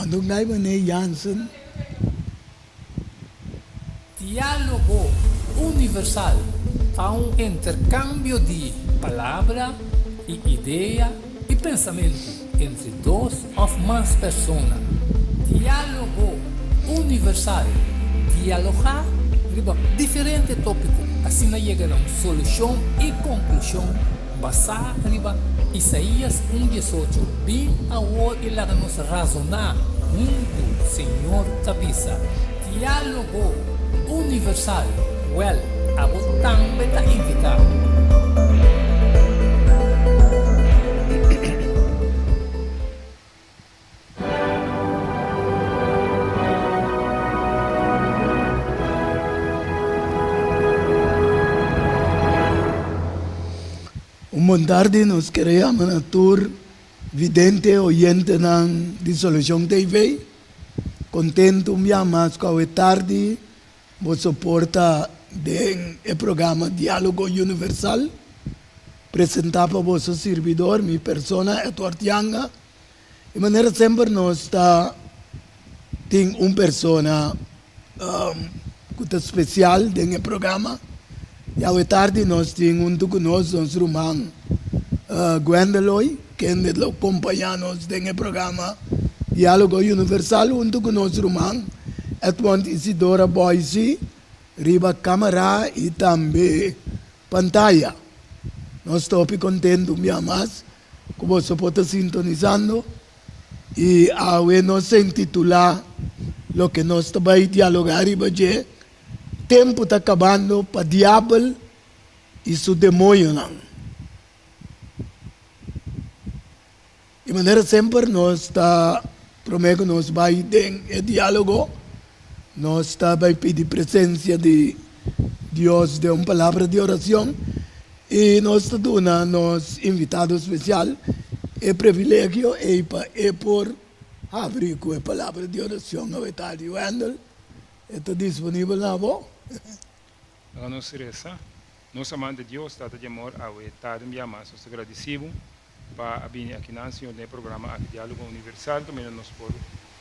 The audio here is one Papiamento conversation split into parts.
Wanta un gai manera Jansen. Diálogo Universal ta un interkambio di palabra i idea i pensamentu entre dos òf mas persona. Diálogo Universal, dialogá riba diferente tópiko, asina yega na un solushon i konklushon basá riba Isaías un diesocho, Bin awor i laga nos razoná huntu, Señor ta bisa. Diálogo Universal, Wèl, abo tambe ta invitá. Un bon tardi, nos kere yama na tur vidente oyentenan di Solucion TV. Contento un bia mas cu awe tardi boso por ta den e programa Dialogo Universal, presenta pa boso sirbidor, mi persona Edward Yanga. Di manera semper nos ta tin un persona cu ta special den e programa. Y awe tardi nos tin hunto cu nos, nos ruman Gwendeloy, kende lo compaña nos den e programa Dialogo Universal hunto cu nos ruman Edmond Isidora Boysie riba camara y tambe pantaya. Nos ta hopi contento un bia mas cu boso por ta sintonizando y awe nos a intitula loke nos ta bay dialoga riba dje, Tempo ta cabando pa diabel y su demoñonan. Di manera semper nos ta prome cu nos bay den e dialogo nos ta bay pidi presencia di Dios den un palabra di oracion y nos ta duna nos invitado special e privilegio ey pa e por habri cu e palabra di oracion awe tardi. Wendell, e ta disponibel na bo? Laga nos resa. Nos amante Dios, Tata di amor, awe tardi un bia mas nos ta gradisi bo pa a bini akinan, Señor, den e programa aki Dialogo Universal kaminda nos por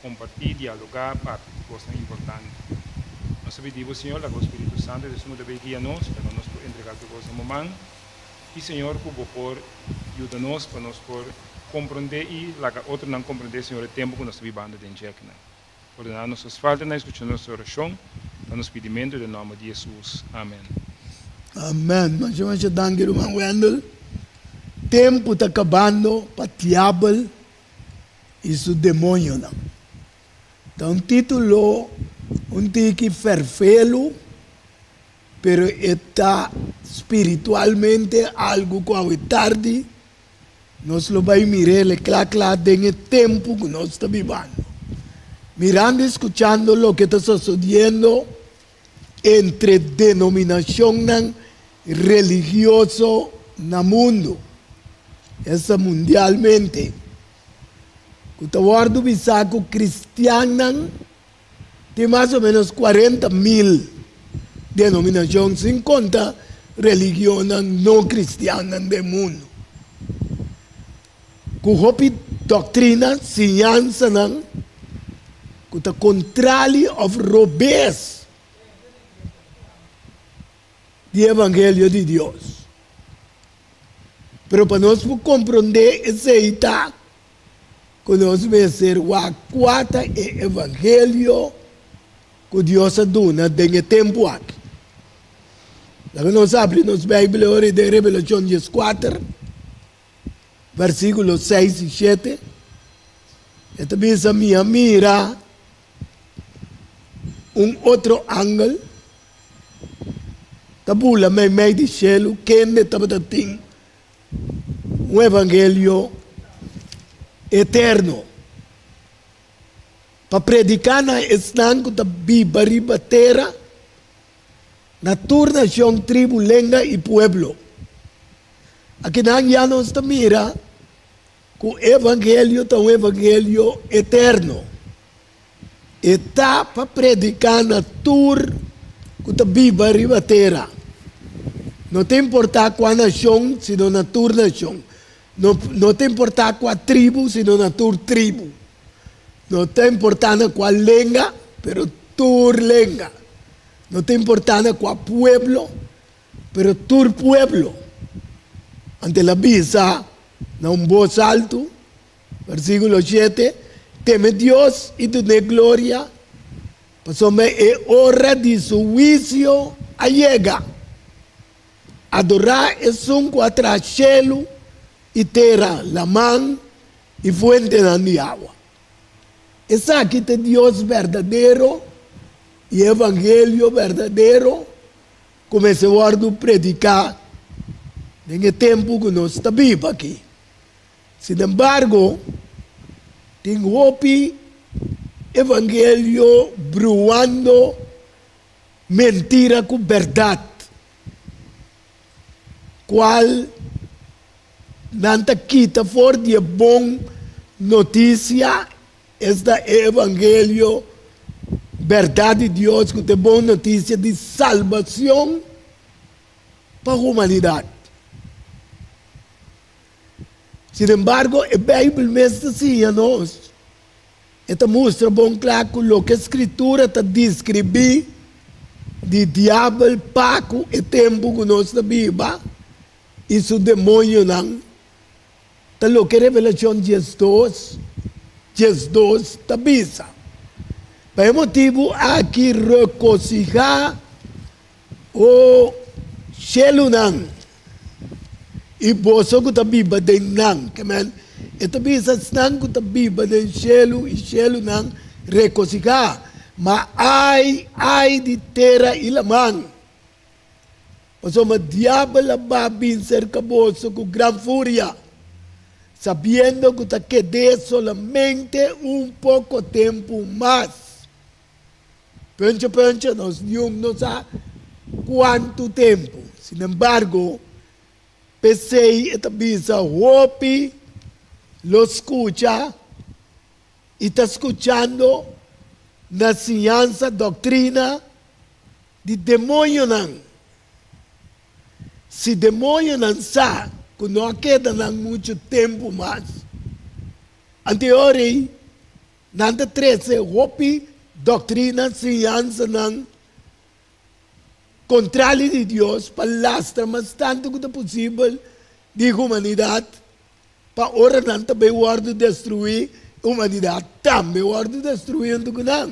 kompartí, dialogá, papia di kosnan importante. Nos ta pidi bo, Señor, laga bo Spiritu Santu ta esun ku ta bay guia nos, laga nos por entregá tur kos na bo man i, Señor, ku bo por yuda nos pa nos por komprondé i laga otronan komprondé, Señor, e tempu ku nos ta bibando den dje akinan. Ordená nos nos faltanan i skucha nos orashon, ta nos pidimentu den nòmber di Hesus. Amen. Amen. Masha masha danki ruman Wendell. Tempu ta kabando pa diabel i su demonionan. Ta un titulo un tiki ferfelu, pero e ta spiritualmente algu ku awe tardi Nos lo bai mir'el kla kla den e tempu ku nos ta bibando. Mirando i skuchando loke ta sosodiendo entre denominashonnan religioso na mundu, esta mundialmente, ku ta wòrdu bisá ku kristiannan Tin mas o menos 40.000 denominashon, sin konta religionnan no kristiannan den mundu, ku hopi doktrina, siñansanan ku ta kontrali òf robes di evangelio di Dios. Pero pa nos por komprondé esei ta Ku nos mester wak kua ta e evangelio ku Dios a duna den e tempu aki. Laga nos abri nos Beibel ora den Revelashon dieskuater, versíkulo seis i shete. E ta bisa, Mi a mira un otro angel ta bula meimei di shelu, kende tabata tin un evangelio eterno pa prediká na esnan ku ta biba riba tera, na tur nashon, tribu, lenga i pueblo. Akinan ya nos ta mira ku evangelio ta un evangelio eterno. E ta pa prediká na tur ku ta biba riba tera. No ta importá kua nashon, sino na tur nashon. No, no ta importá kua tribu, sino na tur tribu. No ta importá na kua lenga, pero tur lenga. No ta importá na kua pueblo, pero tur pueblo. Anto el a bisa na un bos altu, versíkulo shete, Teme Dios i dun'é gloria, pasobra e ora di su huisio a yega. Adorá esun ku a traha shelu i tera, laman i fuentenan di awa. Esaki ta e Dios berdadero i e evangelio berdadero ku mester wòrdu prediká den e tempu ku nos ta biba aki. Sinembargo, tin hopi evangelio bruando mentira ku bèrdat, kual nan ta kita for di e bon notisia, esta e evangelio bèrdat di Dios ku ta e bon notisia di salbacion pa humanidat. Sin embargo, e Bijbel mes ta siña nos, e ta mustra bon kla ku loke Skritura ta deskribí di Diabel pa ku e tempu ku nos ta biba i su demonionan ta loke Revelashon diesdos, 12 ta bisa. Pa e motibu aki rekosihá, o shelunan, i boso ku ta biba den nan. Ke men, e ta bisa esnan ku ta biba den shelu i shelunan rekosihá. Ma ai, ai di tera i laman! Pasobra diabel a ba bin serka boso ku gran furia, sabiendo ku ta ked'é solamente un poko tempu mas. Puncha puncha, nos niun no sa kuantu tempu. Sinembargo, p'esei e ta bisa hopi lo skucha i ta skuchando na siñansa, doktrina, di demoñonan. Si demoñonan sa ku no a keda nan muchu tempu mas, anto e ora ei nan ta trese hopi doktrina, siñansanan kontrali di Dios pa lastra mas tantu ku ta posibel di humanidat, pa ora nan ta bai wòrdu destruí, humanidat tambe wòrdu destruí huntu ku nan.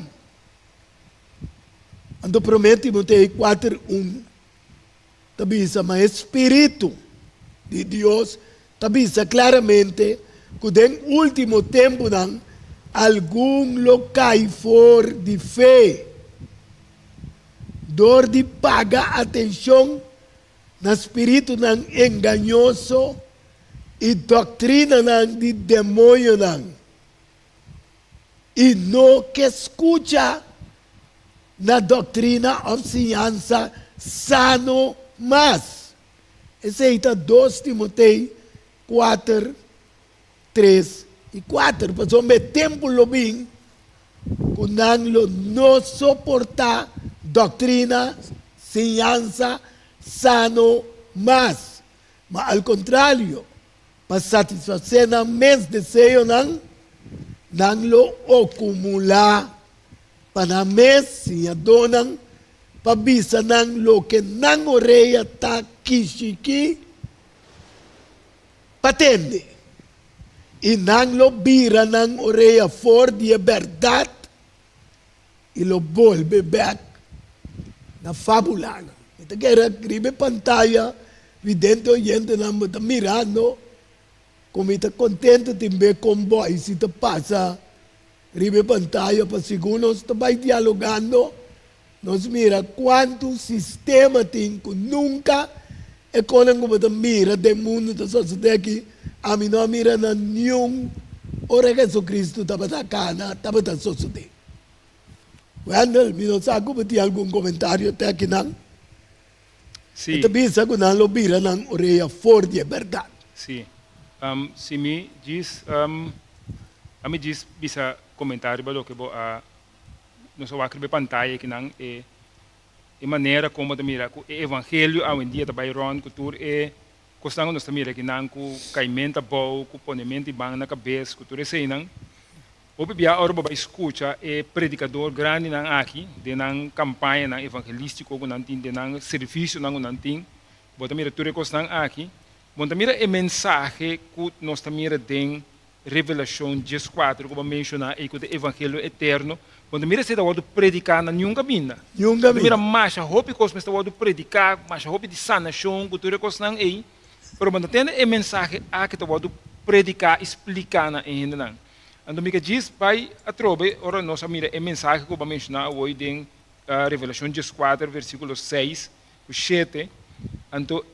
Anto Promé Timoteo kuater un ta bisa ma e spiritu di Dios ta bisa klaramente ku den último tempunan algun lo kai for di fe dor di paga atenshon na spiritunan engañoso i doktrinanan di demoñonan. I no ke skucha na doktrina òf siñansa sano mas. Esei ta dos Timotei kuater, tres i kuater. Pasobra e tempu lo bin ku nan lo no soportá doktrina, siñansa, sano mas, ma al kontrario, Pa satisfasé nan mes deseonan, nan lo okumulá pa nan mes siñadónan pa bisa nan loke nan orea ta kishikí pa tende, i nan lo bira nan orea for di e bèrdat i lo bolbe bek na fabulanan. Mi ta kere riba e pantaya vidente oyentenan bo ta mirando ku mi ta kontento tin be kon Boise ta pasa riba e pantaya pa segun nos ta bai dialogando nos mira kuantu sistema tin ku nunka e konan ku bo ta mira den mundu ta sosode aki ami no a mira na niun ora Jesucristo tabata kana tabata sosode. Wendell, mi no sa ku bo tin algun komentario te akinan. Sí. E ta bisa ku nan lo bira nan orea for di e bèrdat. Sí. Si mi djis, ami djis bisa komentario riba loke bo a, nos a wak riba e pantaya akinan, e e manera kon bo ta mira ku e evangelio awendia ta bai rònt ku tur e kosnan ku nos ta mira akinan ku kaimenta abou, ku ponemento di man na kabes, ku tur eseinan. Hopi bia ora bo bai skucha e predikador grandinan aki den nan kampañanan evangelístiko ku nan tin, den nan servisionan ku nan tin, bo ta mira tur e kosnan aki. Bo ta mira e mensahe ku nos ta mira den Revelashon dieskuater ku bo a menshoná ei ku ta e evangelio eterno. Bo ta mira esei ta wòrdu prediká na niun kaminda. Niun Bo ta mira kaminda. masha hopi kos mester wòrdu prediká, masha hopi di sanashon ku tur e kosnan ei. Pero bo ta tende e mensahe aki ta wòrdu prediká i spliká na e hendenan. Anto mi ke djis bai atrobe ora nos a mira e mensahe ku bo a menshoná awor den Revelashon dieskuater versíkulo seis ku shete. Anto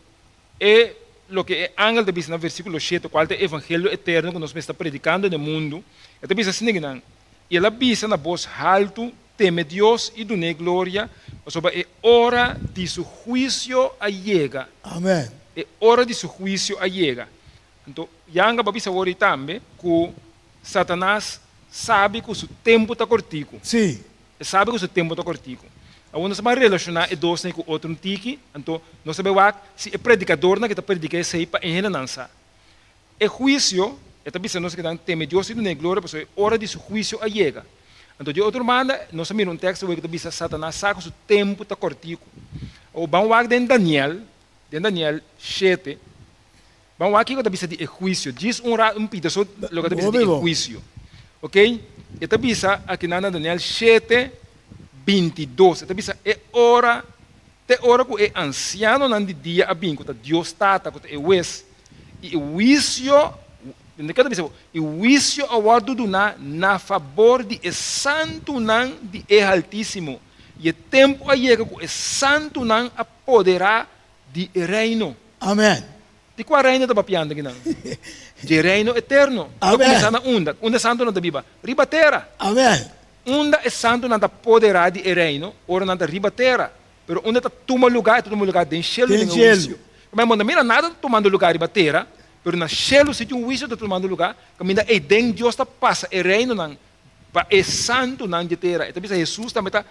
e loke e angel ta bisa na versíkulo shete, kual ta e evangelio eterno ku nos mester ta predikando den mundu, e ta bisa asina kinan, I el a bisa na bos haltu, Teme Dios i dun'é gloria, pasobra e ora di su huisio a yega. Amen. E ora di su huisio a yega. Anto, Yanga bo a bisa wor ei tambe ku Satanas sabi ku su tempu ta kortiku. Sí. E sabi ku su tempu ta kortiku. Awor nos ta ban relashoná e dosnan ku otro un tiki, anto nos ta bai wak si e predikadornan ke ta prediká esei pa e hendenan sa. E huisio, e ta bisa nos ke nan teme Dios i dun'é gloria pasobra e ora di su huisio a yega. Anto di otro banda, nos a mira un teksto awor ku ta bisa Satanas sa ku su tempu ta kortiku. Awor ban wak den Daniel, den Daniel shete, Ban wak kiko ta bisa di e huisio. Djis un ra un pida so loke ta bisa di e huisio. Ok, e ta bisa akinan na Daniel shete, 22, e ta bisa e ora, te ora ku e ansianonan di dia a bin, ku ta Dios Tata, ku ta e hues, i e huisio, tende ke ta bisa bo, e huisio a wòrdu duná na fabor di e santunan di e Haltísimo, i e tempu a yega ku e santunan a poderá di e reino. Amen. Di kua reino ta papiando akinan? Dje reino eterno. Ta Amen. kuminsá na unda? Unda e santunan ta biba? Riba tera. Amen. Unda e santunan ta poderá di e reino? Ora nan ta riba tera. Pero unda ta tuma lugá? E ta tuma lugá den shelu, Den den e shelu. huisio. Pasobra bo no mira nada ta tumando lugá riba tera, pero na shelu si tin un huisio ta tumando lugá, kaminda eiden Dios ta pasa e reinonan pa e santunan dje tera. E ta bisa Hesus tambe ta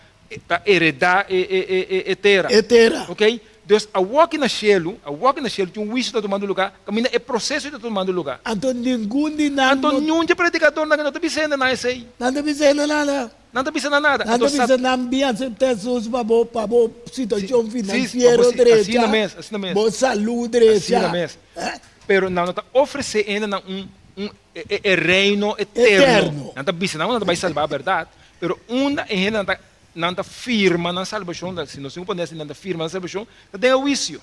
ta heredá e e e e e tera. E tera. Ok? Dus awoki na shelu, awoki na shelu tin un huisio ta tumando lugá, kaminda e proseso ta tumando lugá. Anto ningun di nan Anto no. niun dje predikadornan no ta bisa hende nan esei. Nan ta bisa hende nada. Nan ta bisa nan nada. Nan Anto ta sa. bisa nan bin aseptá Hesus pa bo pa bo situashon Si, si, pa bo finansiero si, asina drecha, mes, asina mes. bo salú drecha. Asina mes. Eh? Pero nan no ta ofresé hende nan un un e e reino eterno. Eterno. Nan ta bisa nan ku nan ta bai salbá bèrdat, pero unda e hendenan ta nan ta firma nan salbashon, si nos tin ku pone asina, nan ta firma nan salbashon, ta den e huisio.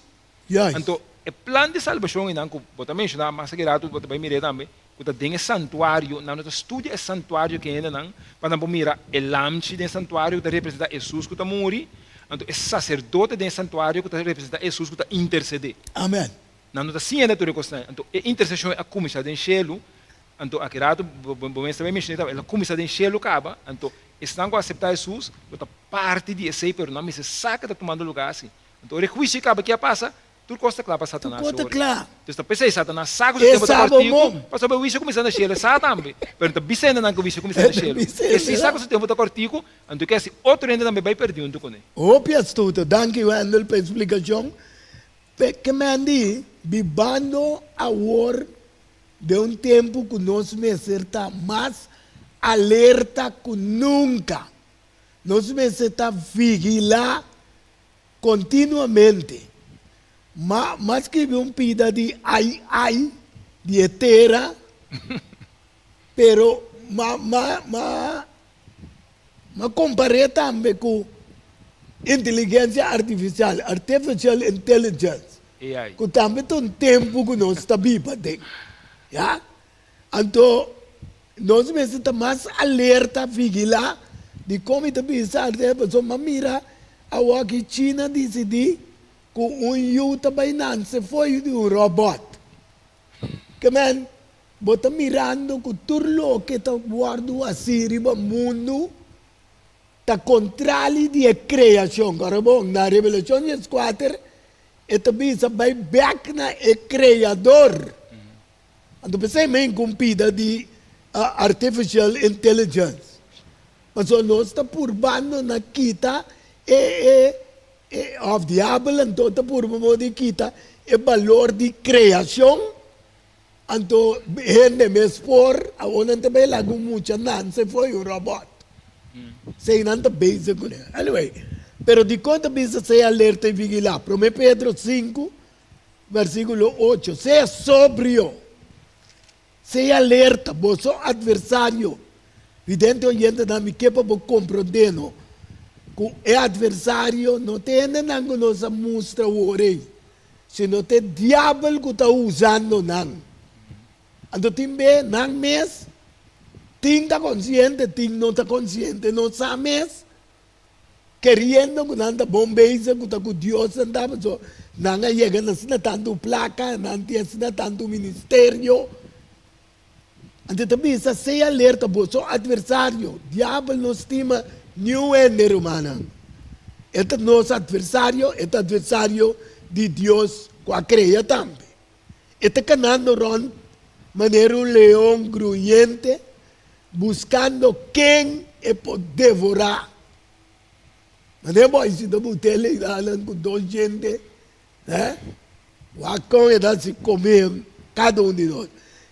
Juist. Anto e plan di salbashon einan ku bo ta menshoná mas aki ratu bo ta bai mir'é tambe, ku ta den e santuario, nan no ta studia e santuario ku e hendenan pa nan por mira e lamchi den e santuario ku ta representá Hesus ku ta muri, anto e saserdote den e santuario ku ta representá Hesus ku ta intersedé. Amen. Nan no ta siña na tur e kosnan. Anto e interseshon a kuminsá den shelu. Anto aki ratu bo mester bai menshoná tabata, el a kuminsá den shelu kaba. Anto esnan ku a aseptá Hesus lo ta parti di esei, pero nan mester sa ke ta tumando lugá asi. Anto ora e huisio kaba, ke a pasa? Tur kos ta kla pa Tur Satanas kos ta ora. kla. Entonces ta p'esei Satanas sa ku su E tempu ta sa bo kòrtiku, mon. pasobra e huisio kuminsá na shelu, e sa tambe. Pero no ta bisa hende nan ku huisio kuminsá E na ta shelu. bisa E hende si sa nan. ku su tempu ta kòrtiku, anto ke hasi otro hende tambe bai pèrdí huntu kuné. Hopi astuto. Danki Wendel pa e splikashon. P'e mendi bibando awor den un tempu ku nos mester ta mas alerta ku nunka. Nos mester ta vigilá kontinuamente. Ma m'a skribi un pida di ai ai di e tera, pero m'a m'a m'a M'a kompar'é tambe ku inteligensia artifisial, artificial intelligence, AI. ku tambe ta un tempu ku nos ta biba den. Ya. Anto nos mester ta mas alerta, vigilá di kon mi ta bisa arte, pasobra m'a mira awor aki China disidí ku un yu ta bai nanse fo'i di un robòt. Ke men, Bo ta mirando ku tur loke ta wòrdu hasí riba mundu ta kontrali di e kreashon. Kòrda bon, na Revelashon dieskuater e ta bisa bai bèk na e Kreador. Anto p'esei men ku un pida di artificial intelligence. Pasobra nos ta purbando na kita e e e òf diabel anto ta purba modo di kita e balor di kreashon. Anto hende mes por, awor nan ta bay laga un mucha nanse fo'i un robot. Esei nan ta bezig kuné. Anyway, pero dikon ta bisa sea alerta i vigilá? Promé Pedro sinku, versíkulo ocho, Sea sobrio, sea alerta, boso atversario, Vidente oyentenan, mi ke pa bo komprondé no, ku e atversario no ta e hendenan ku nos a mustra awor ei, sino ta e diabel ku ta usando nan. Anto tin be nan mes tin ta konsiente, tin no ta konsiente, no sa mes, keriendo ku nan ta bon bezig, ku ta ku Dios nan ta, pasobra nan a yega na asina tantu plaka, nan tin asina tantu ministerio. Anto ta bisa, Sea alerta, boso atversario, diabel no stima niun hende, rumannan. E ta nos atversario, e ta atversario di Dios ku a krea tambe. E ta kanando rònt manera un leon gruñente, buskando ken e por devorá. Manera bo a hasi ta but'é leidanan ku dos djente, Eh? Wak kon e ta hasi kome kada un di nos.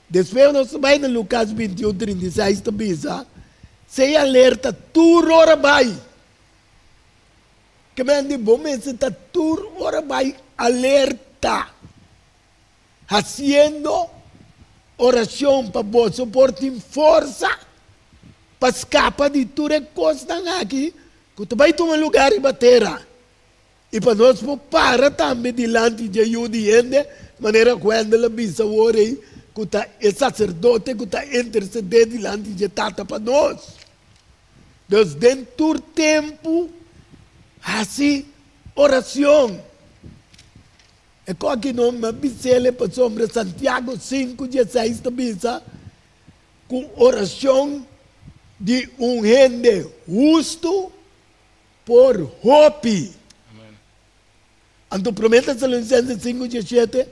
Despues nos ta bai na Lukas 21, 36 ta bisa, Sea alerta tur ora bai. Ke men di bo mester ta tur ora bai alerta, hasiendo orashon pa boso por tin forsa pa skapa di tur e kosnan aki ku ta bai tuma lugar riba tera. I pa nos por para tambe dilanti dje Yu di hende, manera Wendell a bisa awor ei, ku ta e saserdote ku ta intersedé dilanti dje Tata pa nos. Dus den tur tempu hasi oracion. E koki no a bis'el pasobra Santiago sinku dieseis ta bisa ku oracion di un hende hustu Por hopi. Anto Promé Tesalonicenses sinku diesshete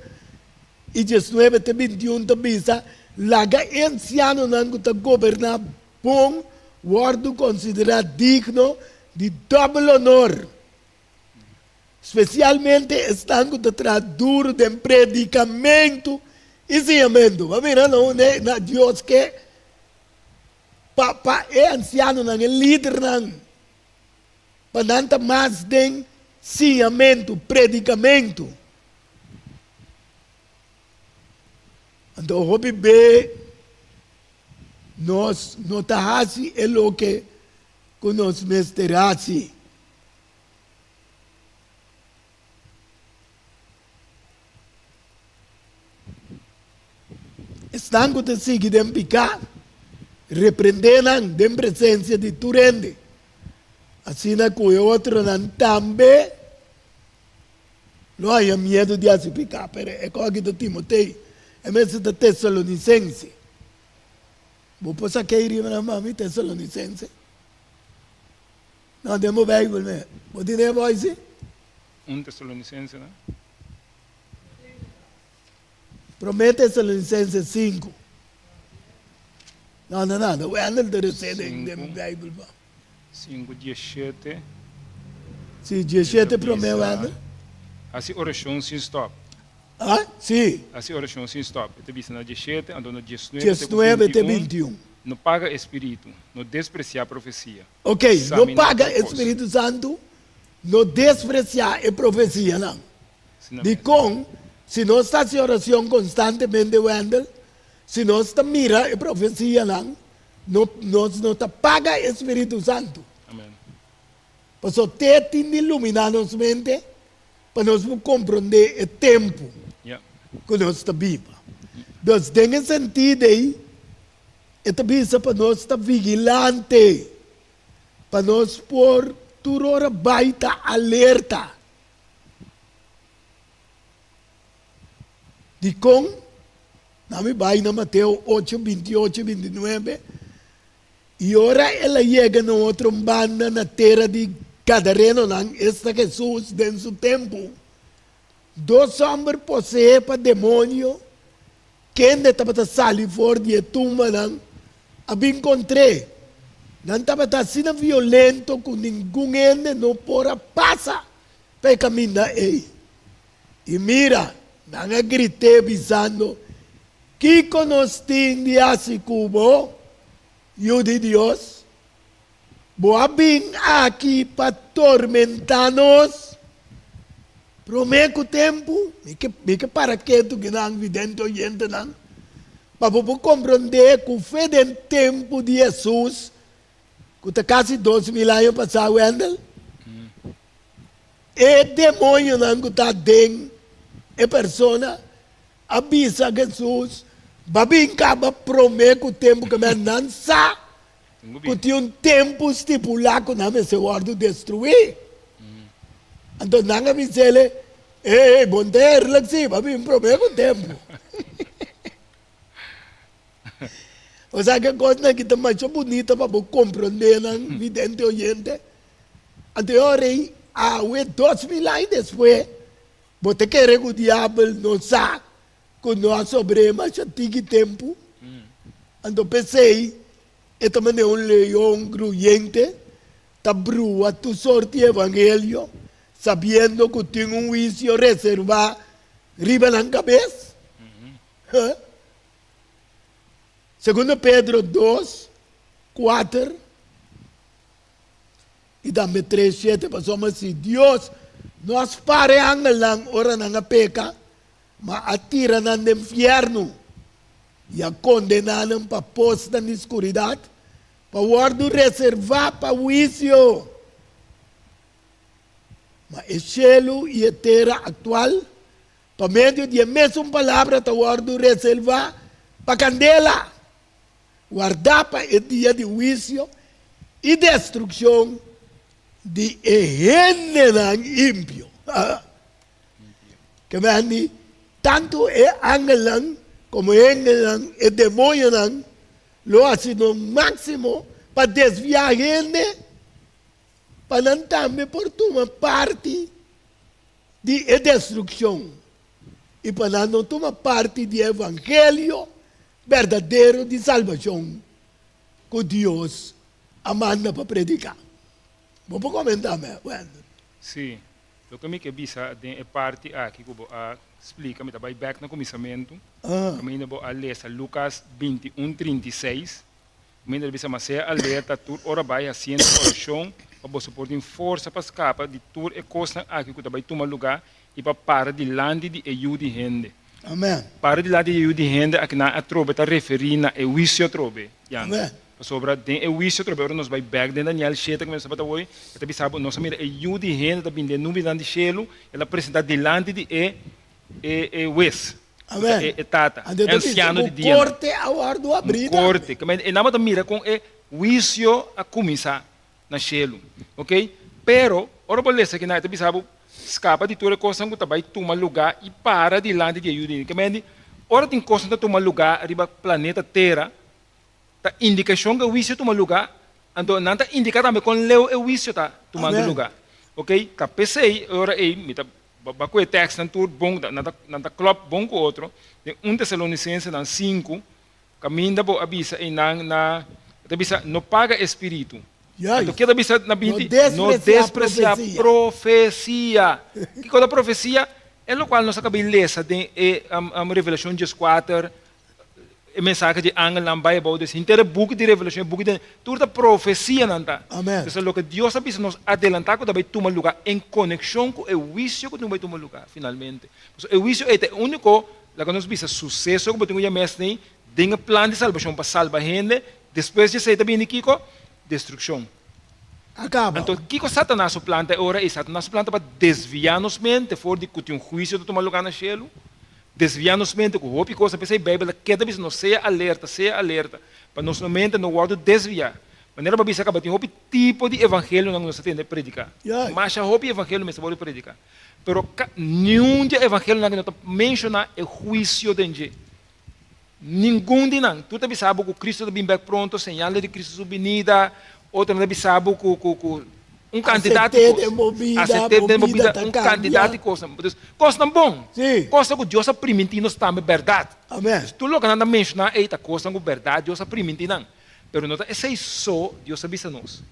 i diesnuebe te bintiun ta bisa, Laga e ansianonan ku ta goberná bon wòrdu konsiderá digno di dòbel onor, spesialmente esnan ku ta traha duru den predikamentu i siñamentu. Bo a mira na unda na Dios ke Pa pa e ansianonan, e lidernan, pa nan ta mas den siñamentu, predikamentu. Anto hopi be nos no ta hasi e loke ku nos mester hasi. Esnan ku ta sigui den piká, reprendé nan den presensia di tur hende, asina ku e otronan tambe lo haña miedu di hasi piká. Pero e kos aki ta Timoteo, e mester ta Tesalonisense. Bo por sa kei riba nan mami, Tesalonisense? No, den bo Beibel me. Bo tin e boisi? Un Tesalonisensenan. Promé Tesalonisenses sinku. No, no, no, no, Wendel ta resé den den Beibel pa. Sinku dieshete. Si, dieshete promé Wendel. Hasi orashon sin stòp. Ah, si. Hasi orashon sin stòp. E ta bisa na dieshete, anto na diesnuebe te ku Diesnuebe te bintiun. bintiun. No paga e spiritu, no despresiá profesia. Ok, no paga e spiritu santu, no despresiá e profesianan. Dikon? Si nos ta hasi orashon konstantemente, Wendell, si nos ta mira e profesianan, no, nos no ta paga e spiritu santu. Pasobra te tin di luminá nos mente pa nos por komprondé e tempu ku nos ta biba. Dus den e sentido ei, E ta bisa pa nos ta vigilante, pa nos por tur ora bai ta alerta. Dikon? Na mi bai na Mateo ocho, binti ocho i binti nuebe, I ora el a yega na otro banda na tera di Gadarenonan, esta Hesus den su tempu, dos hòmber poseé pa demonio, Kende tabata sali for di e tumbanan a bin kontr'é. Nan tabata asina violento ku ningun hende no por a pasa pa e kaminda ei. I mira, nan a grit'é bisando, Kiko nos tin di hasi ku bo, Yu di Dios? Bo a bin aki pa tormentá nos promé ku tempu? Mi ke mi ke para ketu kinan, vidente oyentenan, pa bo por komprondé ku fe den tempu di Hesus, ku ta kasi 2000 aña pasá, Wendell, e demoñonan ku ta den e persona a bisa Hesus, Bo a bin kaba promé ku tempu ku nan sa ku tin un tempu stipulá ku nan mester wòrdu destruí. Anto nan a bis'el, Ey, bo no ta eerlijk sí, bo a bin promé ku tempu. Bo sa ke kosnan aki ta masha bunita pa bo komprondé nan, vidente oyente. Anto e ora ei, awe 2000 aña despues, bo ta kere ku diabel no sa ku no a sobr'é masha tiki tempu? Anto p'esei e ta manera un leon gruyente ta brua tur sorti evangelio, sabiendo ku tin un huisio reservá riba nan kabes. Segundo Pedro dos, kuater i tambe tres, shete, pasobra si Dios no a spara e angelnan ora nan a peka, ma a tira nan den fièrnu i a kondená nan pa posnan di skuridat, pa wòrdu reservá pa huisio. Ma e shelu i e tera aktual, pa medio di e mesun palabra ta wòrdu reservá pa kandela, wardá pa e dia di huisio i destrukshon di e hendenan impio. Ke mandi tantu e angelnan komo e hendenan, e demoñonan, lo hasi nan máksimo pa desviá hende pa nan tambe por tuma parti di e destrukshon i pa nan no tuma parti di e evangelio berdadero di salbashon ku Dios a manda pa prediká. Bo por komentá, Wendel? Sí. Loke mi ke bisa den e parti aki ku bo a splika, mi ta bai bèk na kuminsamentu, kaminda bo a lesa Lukas 21, 36, kaminda ta bisa, Ma sea alerta tur ora bai hasiendo orashon pa boso por tin forsa pa skapa di tur e kosnan aki ku ta bai tuma lugá i pa para dilanti di e Yu di hende. Amen. Para dilanti di e Yu di hende akinan atrobe ta referí na e huisio atrobe, Jan. Amen. Pasobra den e huisio atrobe ora nos bai bèk den Daniel shete ku mi tabata woi, e ta bisa bo, nos a mira e Yu di hende ta bini den nubinan di shelu, el a presentá dilanti di e e e hues, ku ta Amen. e e tata, Anto e e ta bisa ansiano ku di dianan. korte a wòrdu Un abrí tambe. korte. Ke men e nan bo ta mira kon e huisio a kuminsá na shelu. Ok? Pero, ora bo lesa kinan, e ta bisa bo, Skapa di tur e kosnan ku ta bai tuma lugá i para dilanti di e Yu di Hende. Ke men di, ora tin kosnan ta tuma lugá riba planeta Tera, ta indikashon ku e huisio tuma lugá, anto nan ta indiká tambe kon leu e huisio ta tumando Amen. lugá. Ok? Ta p'esei, e ora ei, mi ta ba ku e tèkstnan tur bon, nan ta nan ta klòp bon ku otro, den un Tesalonisensenan sinku, Kaminda bo a bisa einan na, e ta bisa, no paga e spiritu. Anto Juist. ke ta bisa na No binti? No despresiá despresiá profesia. profesia. Kiko ta profesia? E lokual nos a kaba di lesa den e Revelashon dieskuater, e mensahe di angelnan bai abou des henter e buki di Revelashon, e buki di tur ta profesianan ta. Amen. Entonces loke Dios a bisa nos adelantá ku ta bai tuma lugá en konekshon ku e huisio ku tin ku bai tuma lugá finalmente. Pasobra e huisio ei ta e úniko Laga nos bisa suseso ku bo tin ku yama esei den e plan di salbashon pa salba hende, despues di esei ta bini kiko? Destrukshon. A kaba. Anto kiko Satanas su plan ta e ora ei? Satanas su plan ta pa desviá nos mente for di ku tin un huisio ta tuma lugá na shelu, desviá nos mente ku hopi kos. P'esei Beibel ta keda bisa nos sea alerta, sea alerta, pa nos mente no wòrdu desviá. Manera bo a bisa kaba tin hopi tipo di evangelionan ku nos ta tende prediká. Masha hopi evangelio mester wòrdu prediká. Pero niun di e evangelionan aki no ta menshoná e huisio den dje. Ningun di nan. Tur ta bisa bo ku Kristu ta bin bèk pronto, señalnan di Kristu su binida, otronan ta bisa bo ku ku ku un kantidat di Asept'é kos. den bo bida, Asept'é bo den bo bida bida, ta un kantidat kambia. di kosnan. Dus, kosnan bon. Sí. Kosnan ku Dios a primintí nos tambe bèrdat. Amèn. Dus tur loke nan ta menshoná ei ta kosnan ku bèrdat Dios a primintí nan. Pero no ta esei so Dios a bisa nos.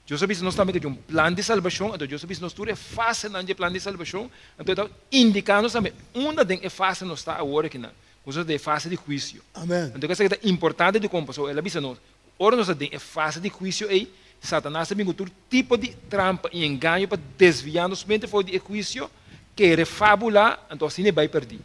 Dios a bisa nos tambe ku tin un plan di salbashon, anto Dios a bisa nos tur e fasenan di e plan di salbashon, anto e ta indiká nos tambe unda den e fase nos ta awor akinan. Ku nos ta den e fase di huisio. Amen. Anto esaki ta importante dikon? Pasobra el a bisa nos, ora nos ta den e fase di huisio ei, Satanas ta bin ku tur tipo di trampa i engaño pa desviá nos mente for di e huisio, kere fabulá, anto asina e bai pèrdí.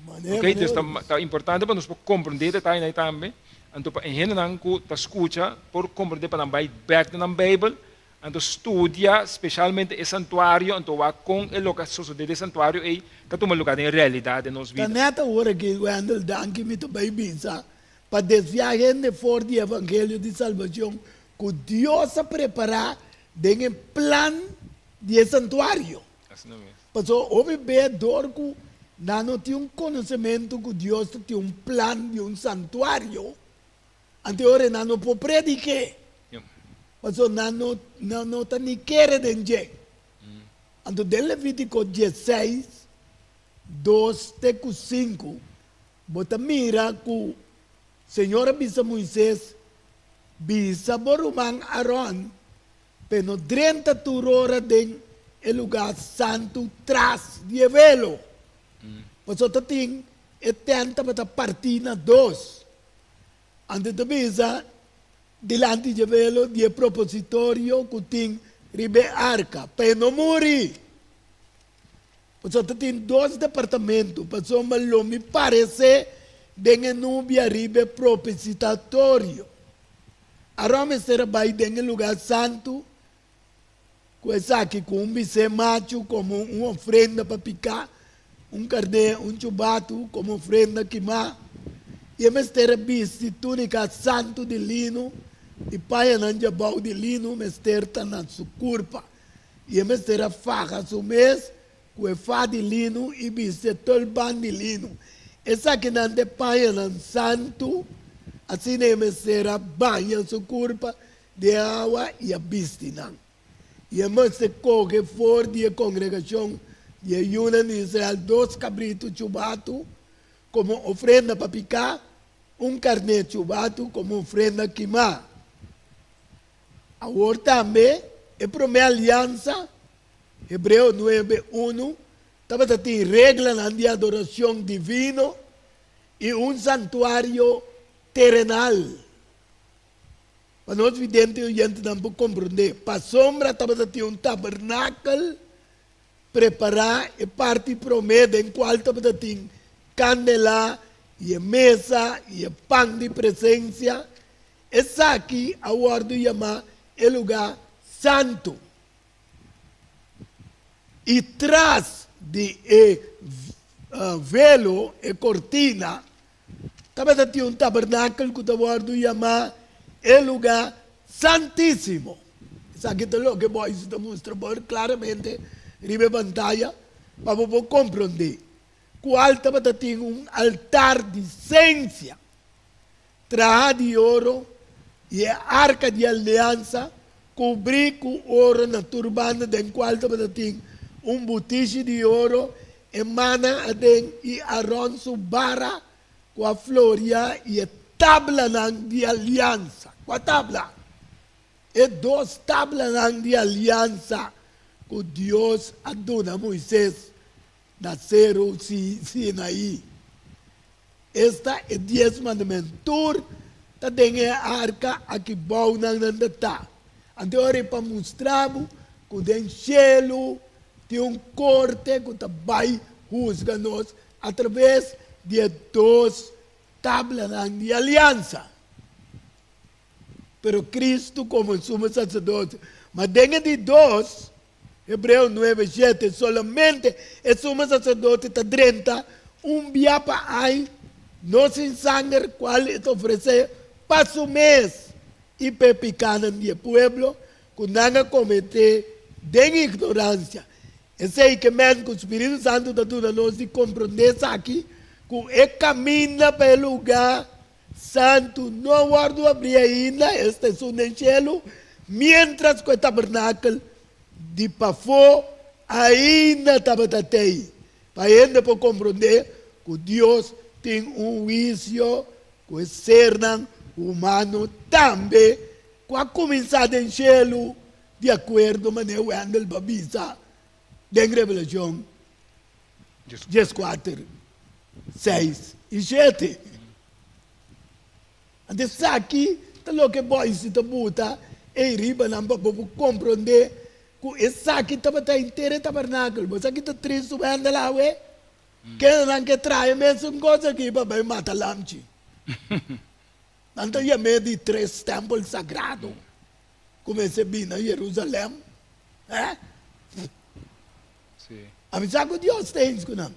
Ok, dus ta ta importante pa nos por komprendé e detayenan ei tambe, anto pa e hendenan ku ta skucha por komprendé pa nan bai bèk na nan Beibel, anto studia spesialmente e santuario, anto wak kon e loke a sosodé den e santuario ei ta tuma lugá den e realidat den nos Ta bida. nèt awor aki, Wendell, danki mi ta bai bisa pa desviá hende for di evangelio di salbashon ku Dios a prepará den e plan di e santuario. Asina mes. Pasobra hopi bes dor ku nan no tin un konosementu ku Dios ta tin un plan di un santuario, anto e ora nan no por predik'é, pasobra nan no nan no ta ni kere den dje. Anto den Levítiko diesseis, dos te ku sinku, bo ta mira ku Señor a bisa Moises, Bisa bo ruman Aron Pe no drenta tur ora den e lugá santu tras di e velo. Pasobra ta tin e tènt tabata partí na dos. Anto ta bisa dilanti dje velo di e propositorio ku tin riba e arka, pa e no muri. Pasobra ta tin dos departamento, pasobra lo mi paresé den e nubia riba e propositatorio. Aron mester a bai den e lugá santu ku esaki, ku un bisé machu komo un ofrenda pa piká, un karné, un chubatu komo ofrenda kimá, i e mester a bisti túnika santu di lino, i pañanan djabou di lino mester ta na su kurpa, i e mester a faha su mes ku e fa di lino i bisti e tulban di lino. Esakinan ta e pañanan santu, asina e mester a baña su kurpa den awa i a bisti nan. I e mester kohe for di e kongregashon di e yunan di Israel dos kabritu chubatu komo ofrenda pa piká, un karné chubatu komo ofrenda kimá. Awor tambe e promé aliansa, Hebreo nuebe, unu, tabata tin reglanan di adoracion divino i un santuario terenal. Pa nos vidente i oyentenan por comprendé, pasobra tabata tin un tabernakel prepará e parti promé den cual tabata tin candelá i e mesa i e pan di presencia, esaki a wordo yamá e lugá santu. I tras di e velo, e kortina, tabata tin un tabernakel ku ta wòrdu yamá e lugá santísimo. Esaki ta loke Boyce ta mustra bo klaramente riba e pantaya pa bo por komprondé. Kual tabata tin un altar di sensia traha di oro i e arka di aliansa kubrí ku oro na tur banda den kual tabata tin un butishi di oro, e mana aden i Aron su bara ku a floria i e tablanan di aliansa. Kua tabla? E dos tablanan di aliansa ku Dios a duna Moises na Seru Sinaí. Esta e dies mandamentu. Tur ta den e arka aki bou nan nan ta ta. Anto ora e pa mustra bo ku den shelu tin un korte ku ta bai husga nos atraves di e dos tablanan di aliansa. Pero Cristo komo e Sumo Saserdote. Ma den e di dos, Hebreo nuebe, shete, solamente e sumo saserdote ta drenta un bia pa ai, no sin sanger, kual e ta ofresé pa su mes i pa e pikánan di e pueblo ku nan a kometé den ignoransia. Esei ke men ku Spiritu Santu ta duna nos di komprondé esaki, ku e kaminda pa e lugá Santu no a wòrdu abrí ainda, esta esun den shelu, miéntras ku e tabernakel di pafó ainda tabata tei, pa hende por komprondé ku Dios tin un huisio ku e sernan humano tambe ku a kuminsá den shelu, di akuerdo manera Wendell ba bisa den Revelashon dieskuater. Seis i shete. Anto esaki ta loke boisi ta buta ei riba nan pa bo por komprondé ku esaki tabata henter e tabernakel. Bo sa ki ta tristu Wendel awe? Kendenan ke traha e mesun kos aki pa bai mata lamchi. Nan ta yam'é di tres tèmpel sagrado ku mester bini na Jerusalèm. Eh? Ami sa ku Dios ta eens ku nan.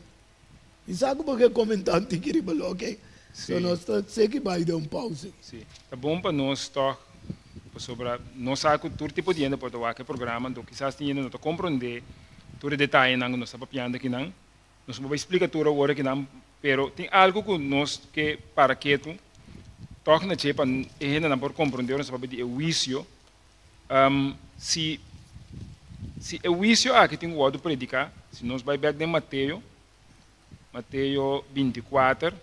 Mi sa ku bo ke komentá un tiki riba loke, so nos ta seki bai den un pausa. Sí, ta bon pa nos tòg, pasobra nos sa ku tur tipo di hende por ta wak e programa, anto kisas tin hende no ta komprondé tur e detayenan ku nos ta papiando akinan. Nos no por bai splika tur awor akinan, pero tin algu ku nos ke para ketu tòg na dje pa e hendenan por komprondé ora nos ta papia di e huisio. Si si e huisio aki tin ku wòrdu prediká, si nos bai bèk den Mateo, Mateo 24,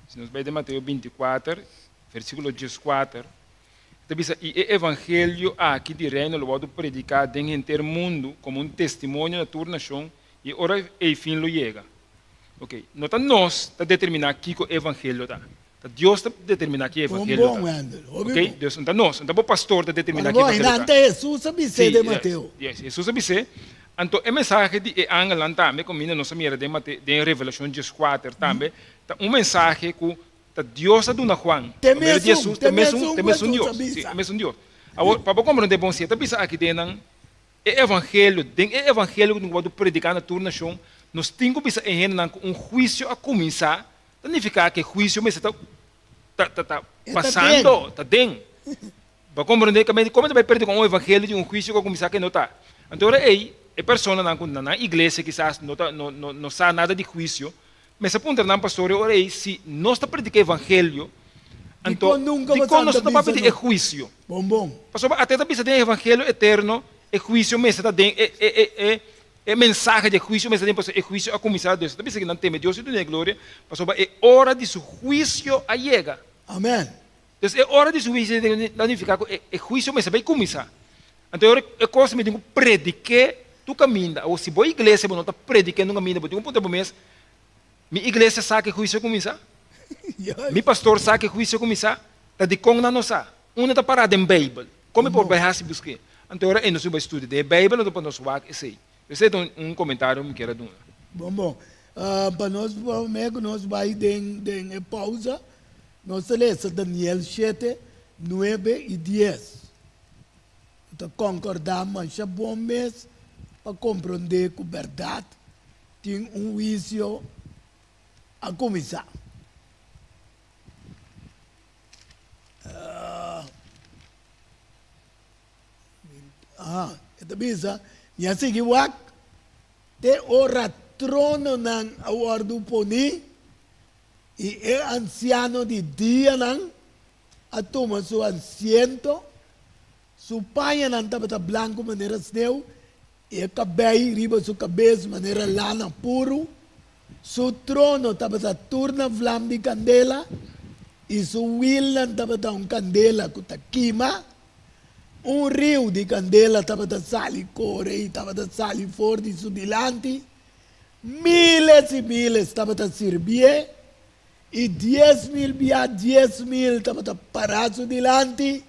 si nos bai den Mateo 24, versíkulo 14, e ta bisa, I e evangelio aki di reino lo wòrdu prediká den henter mundu komo un testimonio na tur nashon, i e ora ei fin lo yega. Oke, no ta nos ta determiná kiko evangelio ta. Ta Dios ta determiná ki evangelio ta. Ok, Dios, no ta nos, no ta bo pastor ta determiná ki evangelio ta. Anto Hesus a bis'é den Mateo. Sí, yes, Hesus a bis'é. Anto e mensahe di e angelnan tambe, ku mina nos a mira den Mate, den Revelashon dieskuater tambe, ta un mensahe ku ta Dios a duna Juan. Te mesun, te mesun ku Hesus a bisa. Sí, e mesun Dios. Awor, pa bo komprondé bon, si e ta bisa aki den nan, E evangelio, Den e evangelio ku tin ku wòrdu prediká na tur nashon, nos tin ku bisa e hendenan ku un huisio a kuminsá, ta nifiká ku e huisio mester ta ta ta ta pasando, ta den. Bo a komprondé? Kamente komo ta bai prediká un evangelio di un huisio ku a kuminsá ke no ta? Anto ora ei e personanan ku na nan iglesia kisas no ta no no no sa nada di huisio, mester puntra nan pastor e ora ei si nos ta prediká evangelio, anto dikon nos no ta papia di e huisio? Bon bon. Pasobra ate ta bisa den e evangelio eterno, e huisio mester ta den e e e e e mensahe di e huisio mester ta den pasobra e huisio a kuminsá Dios ta bisa ki nan teme Dios i dun'é gloria pasobra e ora di su huisio a yega. Amen. Entonces e ora di su huisio ta nifiká ku e e huisio mester bai kuminsá. Anto e ora e kos mi tin ku predik'é tur kaminda. Awor si bo iglesia bo no ta predik'é nunka kaminda bo tin ku puntra bo mes, Mi iglesia sa ke huisio kuminsá? Mi pastor sa ke huisio kuminsá? Ta dikon nan no sa? Unda ta pará den Beibel? Kon mi por bai hasi busk'é? Anto ora ei nos bai studia den e Beibel anto pa nos wak esei. Esei ta un komentario mi kier a duna. Bon bon. Pa nos promé ku nos bai den den e pousa, nos ta lesa Daniel shete, nuebe i dies. Bo ta konkordá masha bon mes pa komprondé ku bèrdat Tin un huisio a kuminsá. Aha, e ta bisa, Mi a sigui wak te ora trononan a wòrdu poní i e ansiano di dianan a tuma su asiento, su pañanan tabata blanku manera sneu E kabei riba su kabes manera lana puru, su trono tabata tur na vlam di kandela, i su wilnan tabata un kandela ku ta kima. Un riu di kandela tabata sali kore i tabata sali for di su dilanti. Miles i miles tabata sirbié, i 10,000 bia 10,000 tabata pará su dilanti.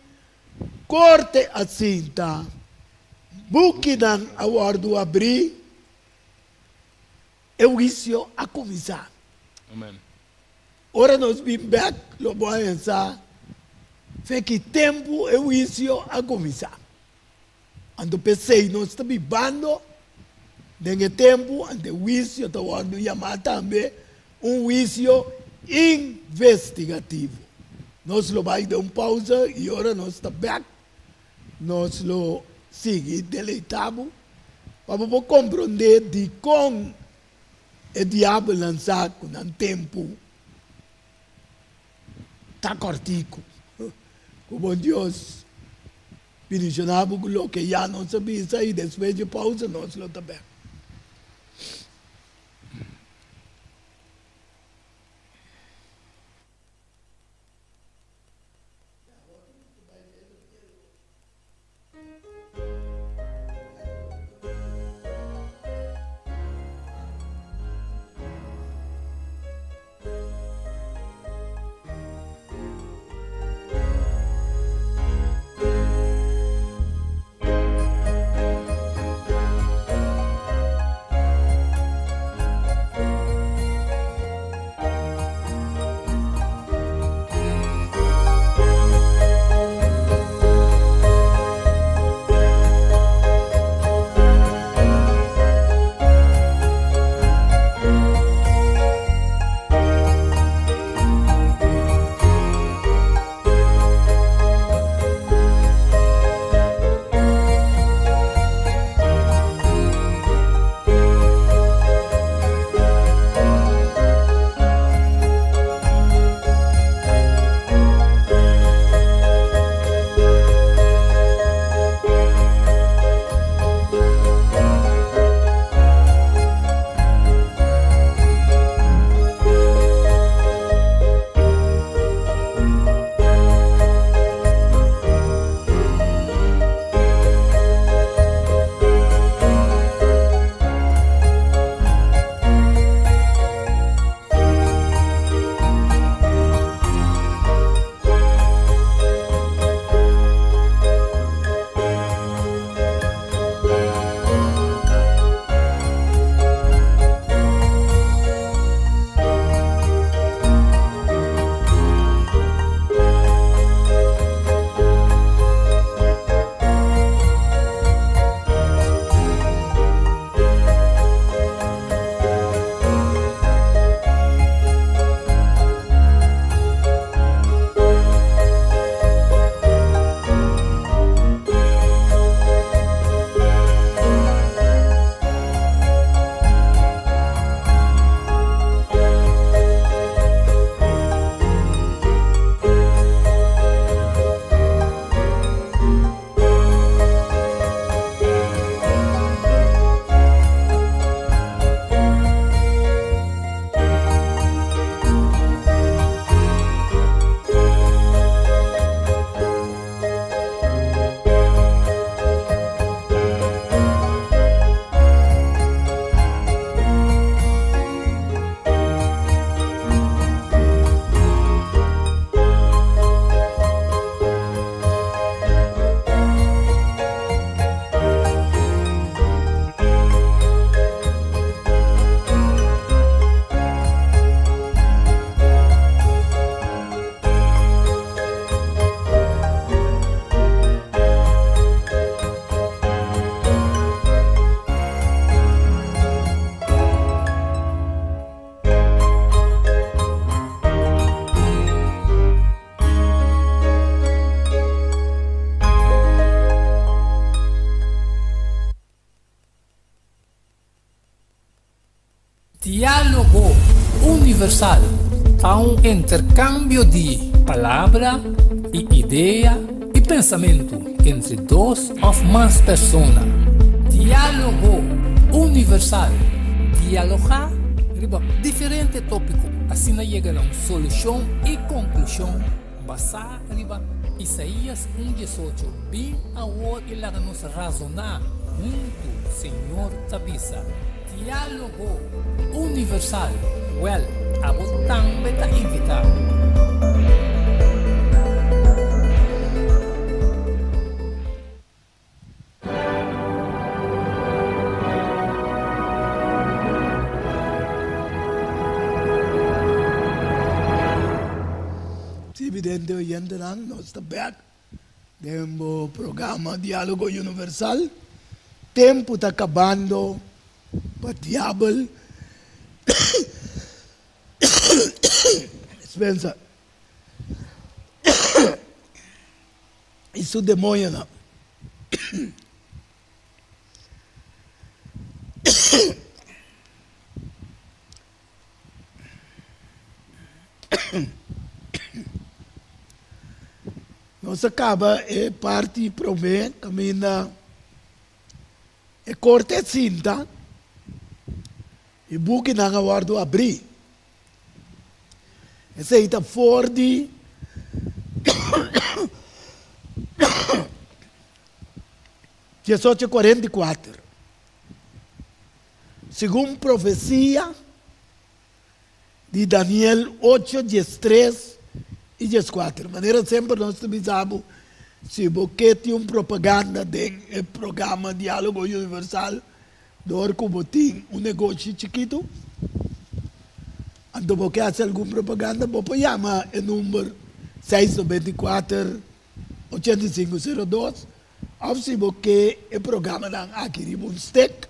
Korte a sinta, bukinan a wòrdu abrí, e huisio a kuminsá. Amen. Ora nos bin bèk lo bo a pensa, Fe ki tempu e huisio a kuminsá? Anto p'esei nos ta bibando den e tempu ante huisio ta wòrdu yamá tambe un huisio investigativo. Nos lo bai den un pausa i ora nos ta bèk nos lo sigui deleitá bo pa bo por komprondé dikon e diabelnan sa ku nan tempu ta kòrtiku. Ku bon Dios bendishoná bo ku loke ya nos a bisa i despues di pausa nos lo ta bèk. Universal ta un interkambio di palabra i idea i pensamentu entre dos òf mas persona. Diálogo Universal, Dialogá riba diferente tópiko, asina yega na un solushon i konklushon basá riba Isaías un diesocho, Bin awor i laga nos razoná huntu, Señor ta bisa. Diálogo Universal, Wèl, abo tambe ta invitá. Sí, vidente oyentenan, nos ta bèk Den bo programa Diálogo Universal, tempu ta kabando pa diabel Spencer i su demoñonan. Nos a kaba e parti promé kaminda e korte a sinta i bukinan a wòrdu abrí. Esei ta for di 1844. Segun profesia di Daniel ocho, diestres i dieskuater. Manera semper nos ta bisa bo, si bo ke tin un propaganda den e programa Diálogo Universal, dor ku bo tin un negoshi chikitu, anto bo ke hasi algun propaganda, bo por yama e number seis 94 85 02 Of si bo ke e programanan aki riba un stek,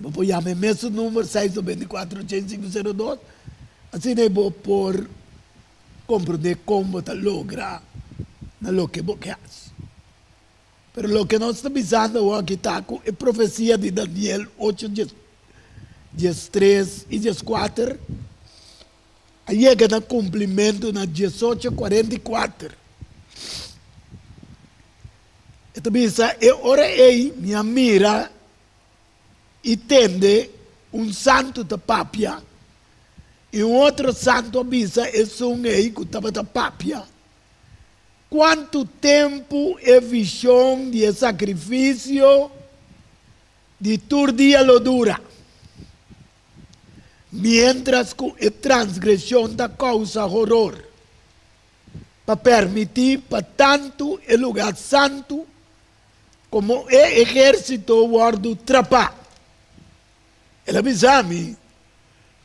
bo por yama e mesun number 694 8502, asina bo por komprondé kon bo ta logra na loke bo ke hasi. Pero loke nos ta bisando awor aki ta ku e profesia di Daniel ocho 13 i 14 a yega na kumplimentu na diesocho kuarenta i kuater. E ta bisa, E ora ei mi a mira i tende un santu ta papia, i un otro santu a bisa esun ei ku tabata papia, Kuantu tempu e vishon di e sakrifisio di tur dia lo dura? Miéntras ku e transgreshon ta kousa horor, pa permití pa tantu e lugá santu komo e ehérsito wòrdu trapá. El a bisa mi,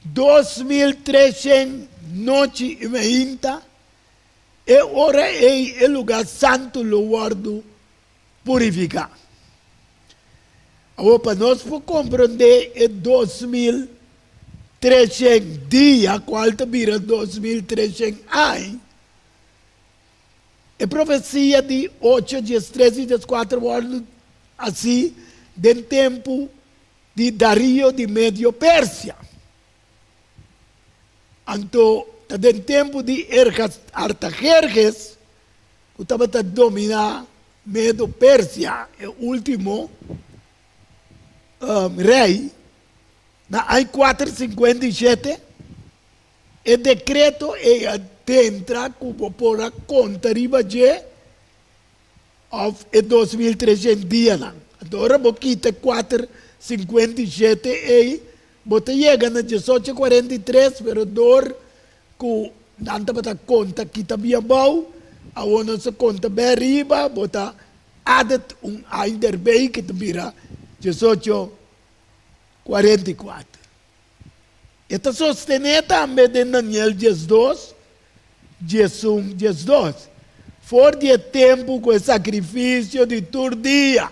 2300 nochi i meinta, e ora ei e lugá santu lo wòrdu purifiká. Awor pa nos por komprondé e 2300 dia kual ta bira 2300 aña, e profesia di ocho, diestres i dieskuater wòrdu hasi den tempu di Dario di Medio Persia. Anto ta den tempu di Artaherhes ku tabata dominá Medo Persia, e último rei, na aña 457, e dekreto ei a dentra ku bo por a konta riba dje òf e 2300 dianan. Anto ora bo kita e 457 ei, bo ta yega na 1843, pero dor ku nan tabata konta kita bia abou, awor nos ta konta bia riba, bo ta added un aña derbei ku ta bira 1844. E ta sostené tambe den Daniel 12, 11, 12, For di e tempu ku e sakrifisio di tur dia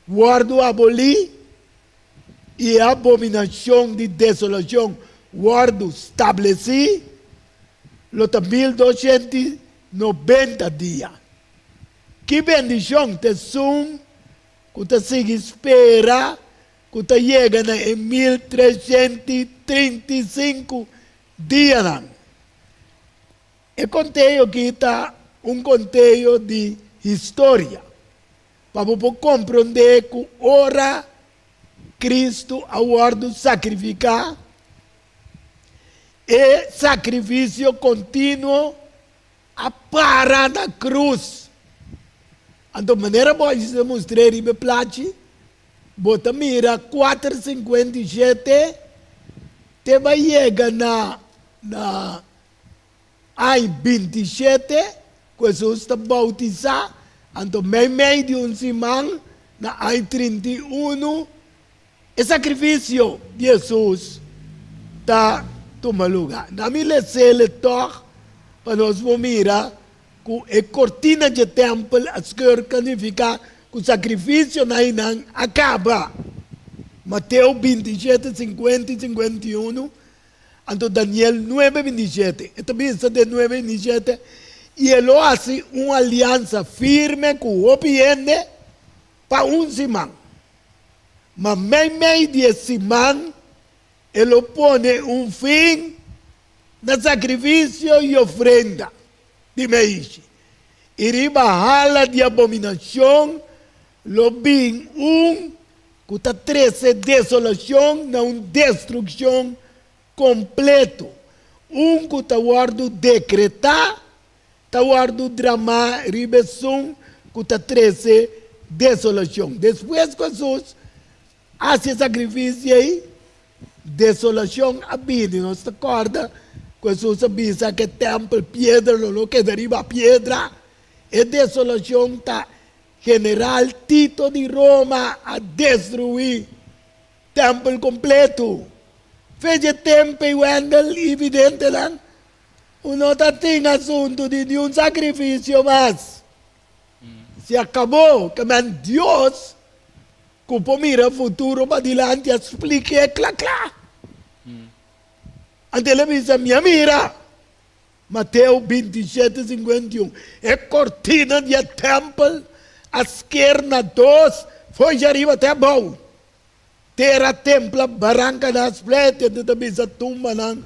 wòrdu abolí i e abominashon di desolashon wòrdu stablesí, lo ta 1290 dia. Ki bendishon ta esun ku ta sigui spera! ku ta yega na e 1335 dianan. E konteo aki ta un konteo di historia, pa bo por komprondé ku ora Kristu a wòrdu sakrifiká, e sakrifisio kontinuo a para na krus. Anto manera bo a mustr'é riba e plachi, bo ta mira 4:57 te bai yega na na Ai 27, ku Hesus ta boutisá, anto meimei di un siman, na ai 31, e sakrifisio di Hesus ta tuma lugá. Na mi les'é tòg pa nos por mira ku e kortina dje tèmpel a skeur ka nifiká ku sakrifisionan einan a kaba. Mateo 27, 50 i 51. Anto Daniel nuebe 27, e ta bisa den nuebe 27, I e lo hasi un aliansa firme ku hopi hende pa un siman. Ma meimei di e siman e lo pone un fin na sakrifisio i ofrenda di meishi, i riba hala di abominashon lo bin un ku ta trese desolashon na un destrukshon kompleto, un ku ta wòrdu dekretá ta wòrdu dramá riba esun ku ta trese desolashon. Despues ku Hesus hasi e sakrifisio ei, desolashon a bini. Nos ta kòrda ku Hesus a bisa ku e tèmpel piedra lo no keda riba piedra. E desolashon ta General Tito di Roma a destruí tèmpel kompletu. Fe dje tempu ei Wendell i videntenan un no ta tin asuntu di niun sakrifisio mas. Se akabó ke men Dios ku por mira futuro padilanti a splik'é kla kla. Anto el a bisa, Mi a mira. Mateo 27, 51, E kortina di e tèmpel a sker na dos, fo'i djariba te abou. Tera a templa, barankanan a splet, hende ta bisa tumbanan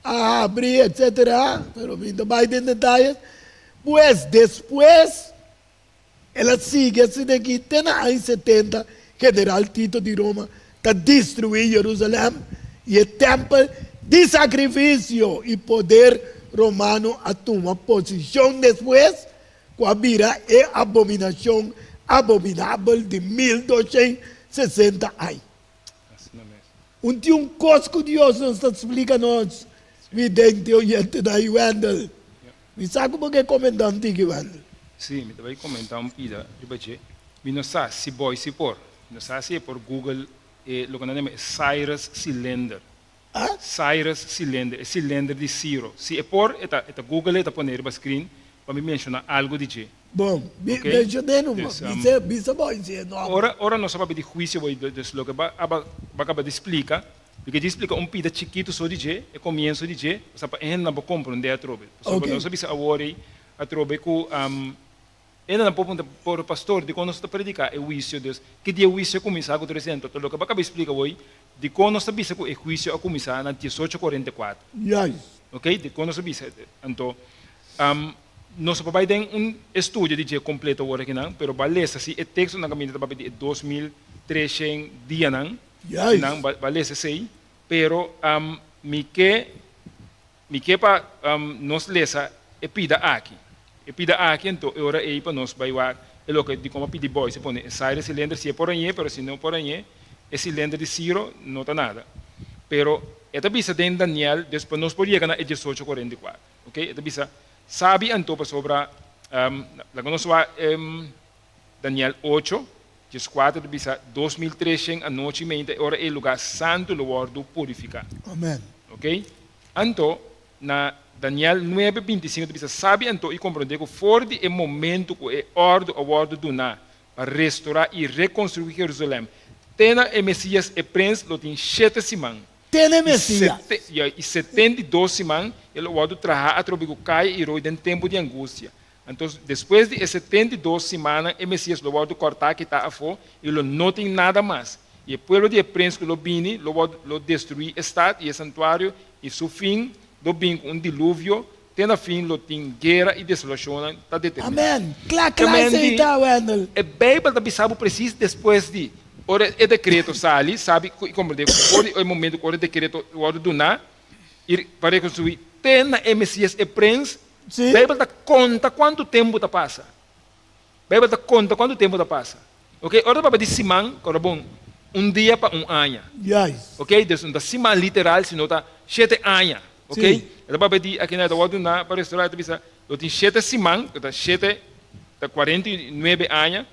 a habri, etsetera, pero mi no ta bai den detayes. Pues, despues El a sigui asina aki te na aña 70, general Tito di Roma ta destruí Jerusalèm i e tèmpel di sakrifisio i poder romano a tuma posishon despues ku a bira e abominashon abominabel di 1260 aña. Un tin un kos ku Dios nos ta splika nos, vidente oyentenan i Wendell. Mi sa ku bo ke komentá un tiki, Wendell. Sí, mi ta bai komentá un pida riba dje. Mi no sa si boy si por. Mi no sa si e por Google e loke nan yama e Cyrus Cylinder. Cyrus Cylinder, e silender di Ciro. Si e por, e ta e ta Google e ta pone riba screen pa mi menshoná algu di dje. Bon, mi Oké? menshoné numa. Dus, Bisa, bisa boy si e nòmber. Ora, ora nos a papia di huisio boy, dus loke bo a bo a kaba di splika, mi ke djis splika un pida chikitu so di dje, e komienso di dje, pasobra pa e hendenan por komprondé atrobe. Pasobra Oké. nos a bisa awor ei atrobe ku Hendenan por puntra, Por pastor, dikon nos ta prediká e huisio? Dus, ki dia e huisio a kuminsá ku tur esei? Anto, loke bo a kaba di splika awor, dikon nos ta bisa ku e huisio a kuminsá na 1844? Juist. Oké, dikon nos ta bisa? Anto, nos no por bai den un estudio di dje kompleto awor akinan, pero bo a lesa si e tekstonan kaminda ta papia di e 2300 dianan, Juist. bo a lesa esei, pero mi ke Mi ke pa nos lesa e pida aki. E pida aki anto e ora ei pa nos bai wak e loke di como a pidi boy si pone e saire cilindro si e por añe pero si no por añe e cilindro di Ciro no ta nada. Pero e ta bisa den Daniel dus pa nos por yega na e 1844 ok e ta bisa sabi anto pasobra laga nos wak Daniel 8, 14 ta bisa 2300 anochi meinta e ora ei lugar santu lo wordu purifica. Amen. Ok? Anto, na Daniel 9, 25 ta bisa, Sabi anto i komprondé ku for di e momentu ku e òrdu a wòrdu duná pa restorá i rekonstruí Jerusalèm te na e Mesías e Prens lo tin shete siman. Te na e Mesías. Ya, i 72 siman e lo wòrdu trahá atrobe ku kaya i roi den tempu di angustia. Anto, despues di e 72 simannan e Mesías lo wòrdu kòrtá kitá afó i lo no tin nada mas. I e pueblo di e prens ku lo bini lo wòrdu lo destruí e stat i e santuario, i su fin lo bin ku un diluvio, te na fin lo tin guera i desolashonnan ta determiná. Amen. Kla kla esei ta, Wendell. E Beibel ta bisa bo presis despues di ora e dekreto sali, sabi i komprendé ku for di e momentu ku ora e dekreto wòrdu duná i pa rekonstruí te na e Mesias e Prens, Beibel ta konta kuantu tempu ta pasa. Beibel ta konta kuantu tempu ta pasa. Oke, ora ta papia di siman, kòrda bon, un dia pa un aña. Oke, dus no ta siman literal, sino ta shete aña. Oke, e ta papia di akinan e ta wòrdu duna pa restorá, e ta bisa lo tin shete siman, ku ta shete, ta 49 aña,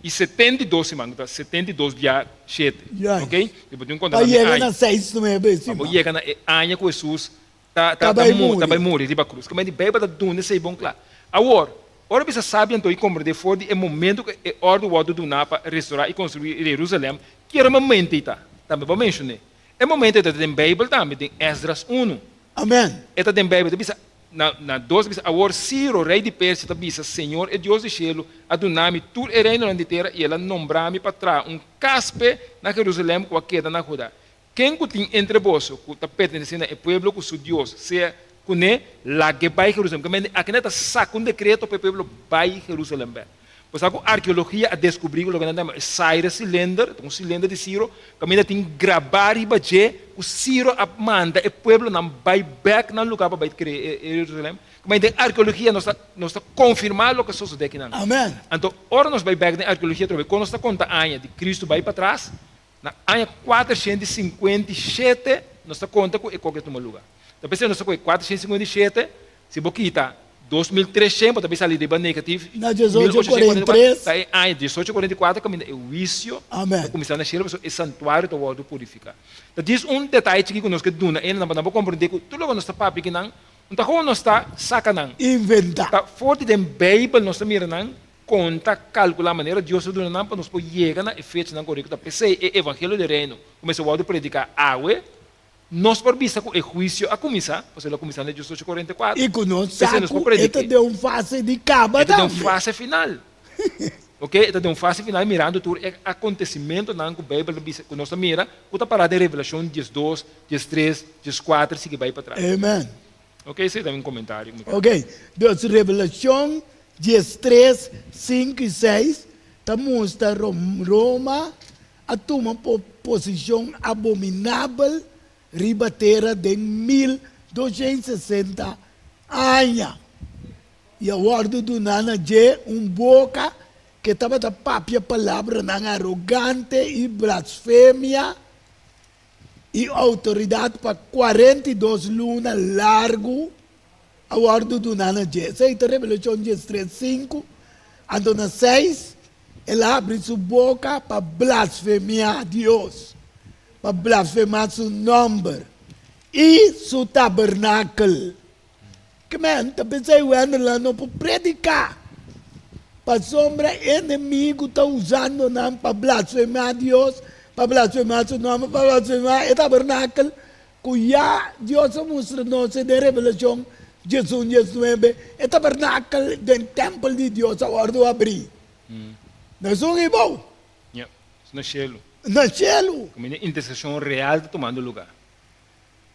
i 72 siman, ku ta 72 bia shete. Oke, bo tin ku konta Pa tambe yega aña. na seis nuebe Pa siman. bo yega na e aña ku Hesus ta Ta bai muri. Ta bai muri riba krus. Kimen di Beibel ta duna esei bon kla. Awor, ora bisa sabi anto i komprendé for di e momento ku e òrdu wòrdu duná pa restorá i konstruí Jerusalèm, ki ora momento ei ta? Tambe bo menshoné. E momento ei ta den Beibel tambe, den Esdras unu. Amen. E ta den Beibel. Ta bisa, na na dos ta bisa, Awor Siro, rei di Persia, ta bisa, Señor, e Dios di shelu, a duna mi tur e reinonan di tera i el a nombra mi pa traha un kas p'e na Jerusalèm ku a keda na Huda. Ken ku tin entre boso ku ta pertenesé na e pueblo ku su Dios sea kuné, lag'é bai Jerusalèm. Kamente akina ta saka un dekreto pa e pueblo bai Jerusalèm bèk. Bo sa ku arkeologia a deskubrí ku loke nan ta yama e Cyrus Cylinder, ta un silinder di Siro, kaminda tin grabá riba dje ku Siro a manda e pueblonan bai bèk nan lugá pa bai krea e Jerusalèm. Kamente den arkeologia nos ta nos ta konfirmá loke a sosodé akinan. Amen. Anto ora nos bai bèk den arkeologia atrobe, kon nos ta konta aña di Kristu bai patras? Na aña 457 nos ta konta ku e koke tuma luga. Ta p'esei nos ta kohe 457, si bo kita 2300 bo ta bin sali riba negatif Na 1843. Ta e aña 1844 kaminda e huisio Amen. ta kuminsá na shelu pasobra e santuario ta wòrdu purifiká. Ta djis un detaye chikí ku nos ke duna e nan pa nan por komprendé ku tur loke nos ta papia kinan no ta komo nos ta saka nan. Inventá. Ta for di den Beibel nos ta mira nan Konta, kalkulá manera Dios ta duna nan pa nos por yega na e fechanan korekto. Ta p'esei e evangelio di Reino ku mester wòrdu prediká awe. Nos por bisa ku e huisio a kuminsá, pasobra el a kuminsá na 1844. I ku nos sa P'esei nos por ku e ta predik'é. den un fase di kaba E ta den un tambe. fase final. Oke, e ta den un fase final mirando tur e akontesimentonan ku Beibel ta bisa, ku nos ta mira ku ta pará den Revelashon 12, 13, 14 sigui bai patras. Amen. Ok, esei ta un komentario ku mi ta. Ok, dus Revelashon 13, 5 i 6 ta mustra Roma a tuma posishon abominabel riba tera den 1260 aña, i a wòrdu duná na dje un boka ke tabata papia palabranan arogante i blasfemia. I outoridat pa 42 luna largu a wòrdu duná na dje. Esei ta Revelashon 13, 5. Anto na 6, el a habri su boka pa blasfemiá Dios, pa blasfemá su nòmber i su tabernakel. Ke men ta pensá i wèndela no por prediká, pasobra enemigu ta usando nan pa blasfemá Dios, pa blasfemá su nòmber, pa blasfemá e tabernakel ku ya Dios a mustra nos den Revelashon 11, 19, e tabernakel den tèmpel di Dios a wòrdu abrí. No esun ibou. Ya, na shelu. Na shelu. Kaminda interseshon real ta tumando lugá.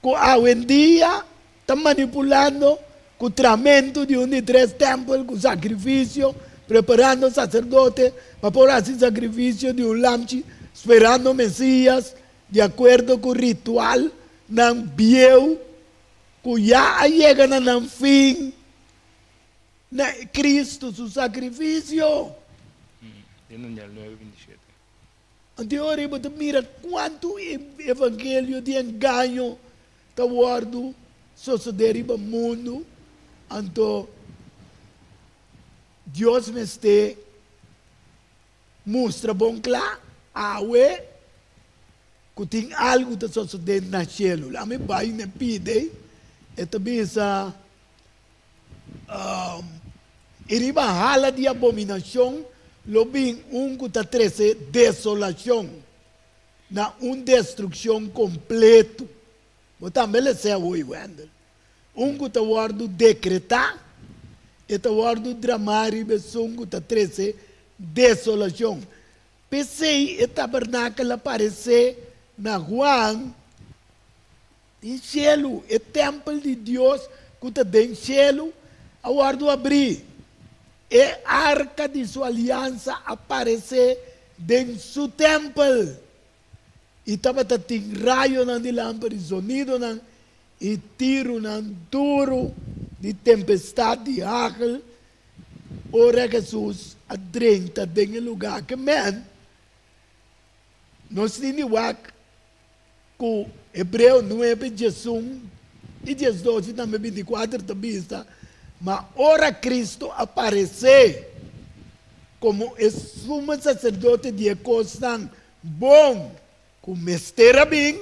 Ku awendia ta manipulando ku tramentu di un di tres tèmpel ku sakrifisio, preparando saserdote pa por hasi sakrifisio di un lamchi, sperando Mesías, di akuerdo ku ritualnan bieu ku ya a yega na nan fin na Kristu su sakrifisio. Den Daniel nuebe 27. Anto e ora ei bo ta mira kuantu evangelio di engaño ta wòrdu sosodé riba mundu. Anto Dios mester mustra bon kla awe ku tin algu ta sosodé na shelu. Lami bai na e pida ei, e ta bisa. I riba hala di abominashon lo bin un ku ta trese desolashon, na un destrukshon kompletu. Bo tambe les'é awor, Wendell. Un ku ta wòrdu dekretá, e ta wòrdu dramá riba esun ku ta trese desolashon. P'esei e tabernakel a paresé na Juan den shelu, e tèmpel di Dios ku ta den shelu a wòrdu abrí. E arka di su aliansa a paresé den su tèmpel. I tabata tin rayonan di lamper i zonidonan i tirunan duru di tempestat di hagel ora Hesus a drenta den e lugá. Ke men, nos tin di wak ku Hebreo nuebe, diesun i diesdos i tambe bintikuater ta bisa, Ma ora Kristu a paresé komo e Sumo Saserdote di e kosnan bon ku mester a bin,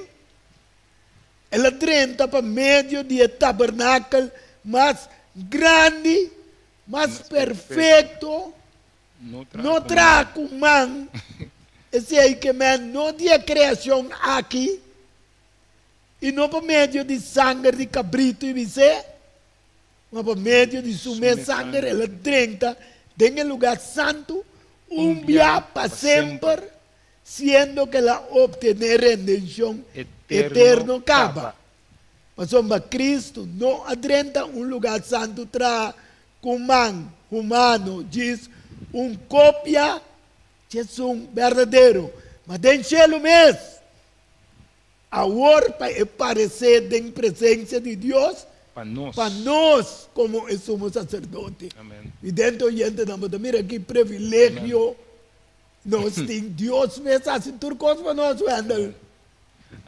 El a drenta pa medio di e tabernakel mas grandi, mas perfekto, no traha ku man, esei ke men no di e kreashon aki, i no pa medio di sanger di kabritu i bisé, ma pa medio di su mes sanger el a drenta den e lugá santu un bia pa semper, siendo ku el a optené rendenshon eterno kaba. Pasobra Kristu no a drenta un lugá santu traha ku man humano, djis un kopia djesun berdadero, ma den shelu mes, awor pa e paresé den presensia di Dios pa nos komo e Sumo Saserdote. Vidente oyentenan, bo ta mira ki privilegio Nos tin Dios mes hasi tur kos pa nos, Wendell.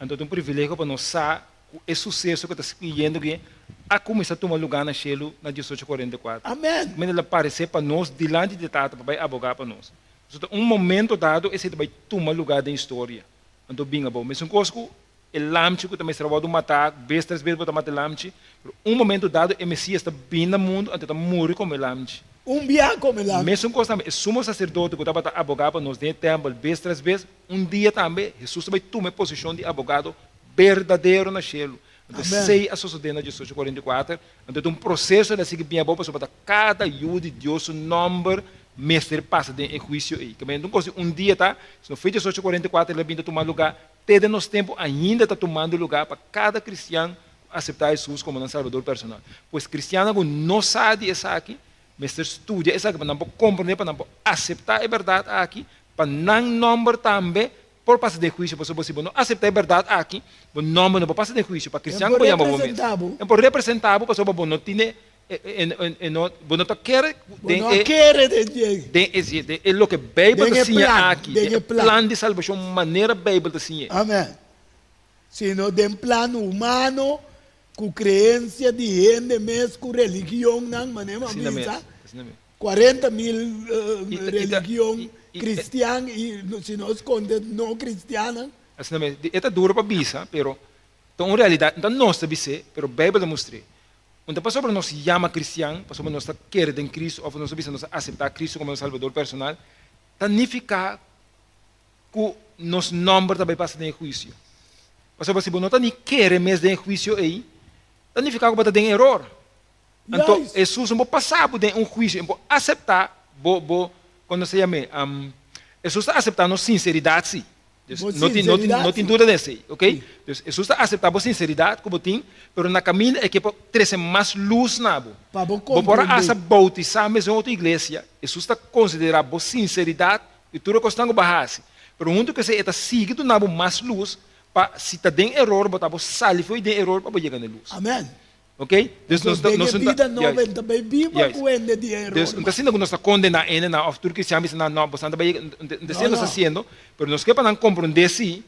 Anto ta un privilegio pa nos sa ku e suseso ku ta siguiendo aki a kuminsá tuma lugá na shelu na diesocho kuarenta i kuater. Amen. Kaminda el a paresé pa nos dilanti di e Tata pa bai abogá pa nos. Pasobra ta un momento dado esei ta bai tuma lugá den historia. Anto bin abou. Mesun kos ku E lamchi ku ta mester a wòrdu matá, bes tras bes bo ta mata e lamchi, pero un momento dado e Mesias ta bini na mundu anto e ta muri komo e lamchi. Un bia komo e lamchi. Mesun kos tambe e sumo saserdote ku tabata abogá pa nos den e tèmpel bes tras bes, un dia tambe Hesus ta bai tuma e posishon di abogado berdadero na shelu. Anto esei a sosodé na diesocho 44, anto e ta un proseso el a sigui bini abou pasobra ta kada yu di Dios su nòmber mester pasa den e huisio ei. Kaba un kos di un dia ta, si no fecha diesocho 44 el a bini ta tuma lugá, Te den nos tempu ainda ta tumando lugá pa kada kristian ku aseptá Hesus komo nan Salbador personal. Pues kristiannan ku no sa di esaki mester studia esaki pa nan por komprendé, pa nan por aseptá e bèrdat aki, pa nan nòmber tambe por pasa den huisio. Pasobra si bo no aseptá e bèrdat aki, bo nòmber no por pasa den huisio. Pa kristian ku bo yama bo mes, e por representá bo pasobra bo no tene E no, bo no ta kere den e, kere den dje. Den e, den e loke Bijbel ta siña aki, den e plan di salbashon manera Bijbel ta siñ'é. Amen. Sino den plan humano ku kreensia di hende mes ku religionnan, manera mi a bisa, 40.000 religion kristian i si nos konta no kristiannan. Asina mes. E ta duro pa bisa, pero ta un realidat. No ta nos ta bis'é, pero Bijbel ta mustr'é. Un ta pasobra nos yama kristian, pasobra nos ta kere den Kristu òf nos ta bisa nos a aseptá Kristu komo nos Salbador personal, ta nifiká ku nos nòmber ta bai pasa den e huisio. Pasobra si bo no ta ni kere mes den e huisio ei, ta nifiká ku bo ta den eror. Anto Hesus no por pasa bo den un huisio, e por aseptá bo, bo, kon nos ta yam'é? Hesus ta aseptá nos sinseridat sí. Dus Bo no tin, no tin, sinseridat no tin sí. duda den esei, ok? Sí. Dus Hesus ta aseptá bo sinseridat ku bo tin, pero na kaminda e ke por trese mas lus na bo. Pa bo Bo por a komprendé. asta boutisá mes den otro iglesia, Hesus ta konsiderá bo sinseridat i tur e kosnan ku bo a hasi. Pero huntu ku esei e ta sigui duna bo mas lus pa si ta den eror bo ta bo sali fo'i den eror pa bo yega na e lus. Amèn. Ok? Dus nos Pasobra ta, den nos e no ta, bida nobo juist, e ta bai biba juist. ku hende di eror Dus, no ta mas. asina ku nos ta kondená hende nan òf tur kristian bisa nan, no, boso nan ta bai, no ta No, asina nos ta no. hasiendo, pero nos ke pa nan komprondé sí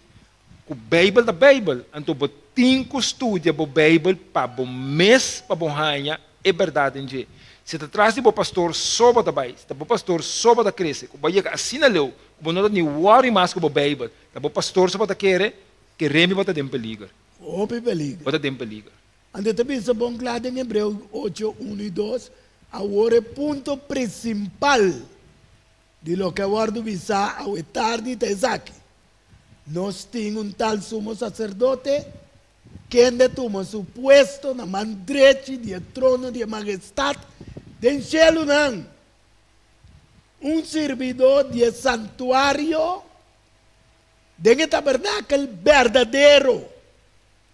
ku Beibel ta Beibel. Anto bo tin ku studia bo Beibel pa bo mes pa bo haña e bèrdat den dje. Si ta tras di bo pastor so bo ta bai, si ta bo pastor so bo ta krese, ku bo a yega asina leu ku bo no ta ni wòri mas ku bo Beibel, ta bo pastor so bo ta kere, keremi bo ta den peliger. Hopi peliger. Bo ta den peliger. Anto e ta bisa bon kla den Hebreo ocho, unu i dos, Awor e punto prinsipal di loke a wòrdu bisá awe tardi ta esaki, Nos tin un tal sumo saserdote, kende tuma su puesto na man drechi di e trono di e Magestat den shelunan. Un sirbidó di e santuario den e tabernakel berdadero,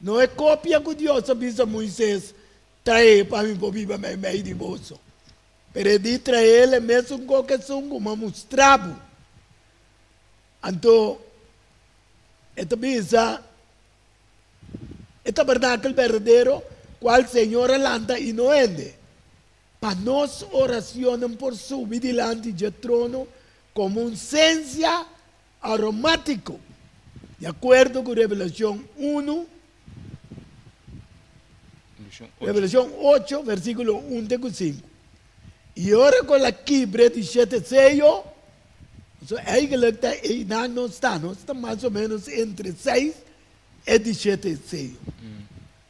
no e kopia ku Dios a bisa Moises, Trae pa mi por biba meimei di boso. Pero e di, Trae el e mesun kos ku esun ku mi a mustra bo. Anto e ta bisa, E tabernakel berdadero, kual Señor a lanta i no hende. Pa nos oracionnan por subi dilanti dje trono como un sensia aromático, di acuerdo cu Revelacion unu, Revelacion ocho, versiculo un te cu sinku. I ora cu el a kibra e di shete seyo, so eigenlijk ta einan nos ta, nos ta mas o menos entre seis e di shete seyo.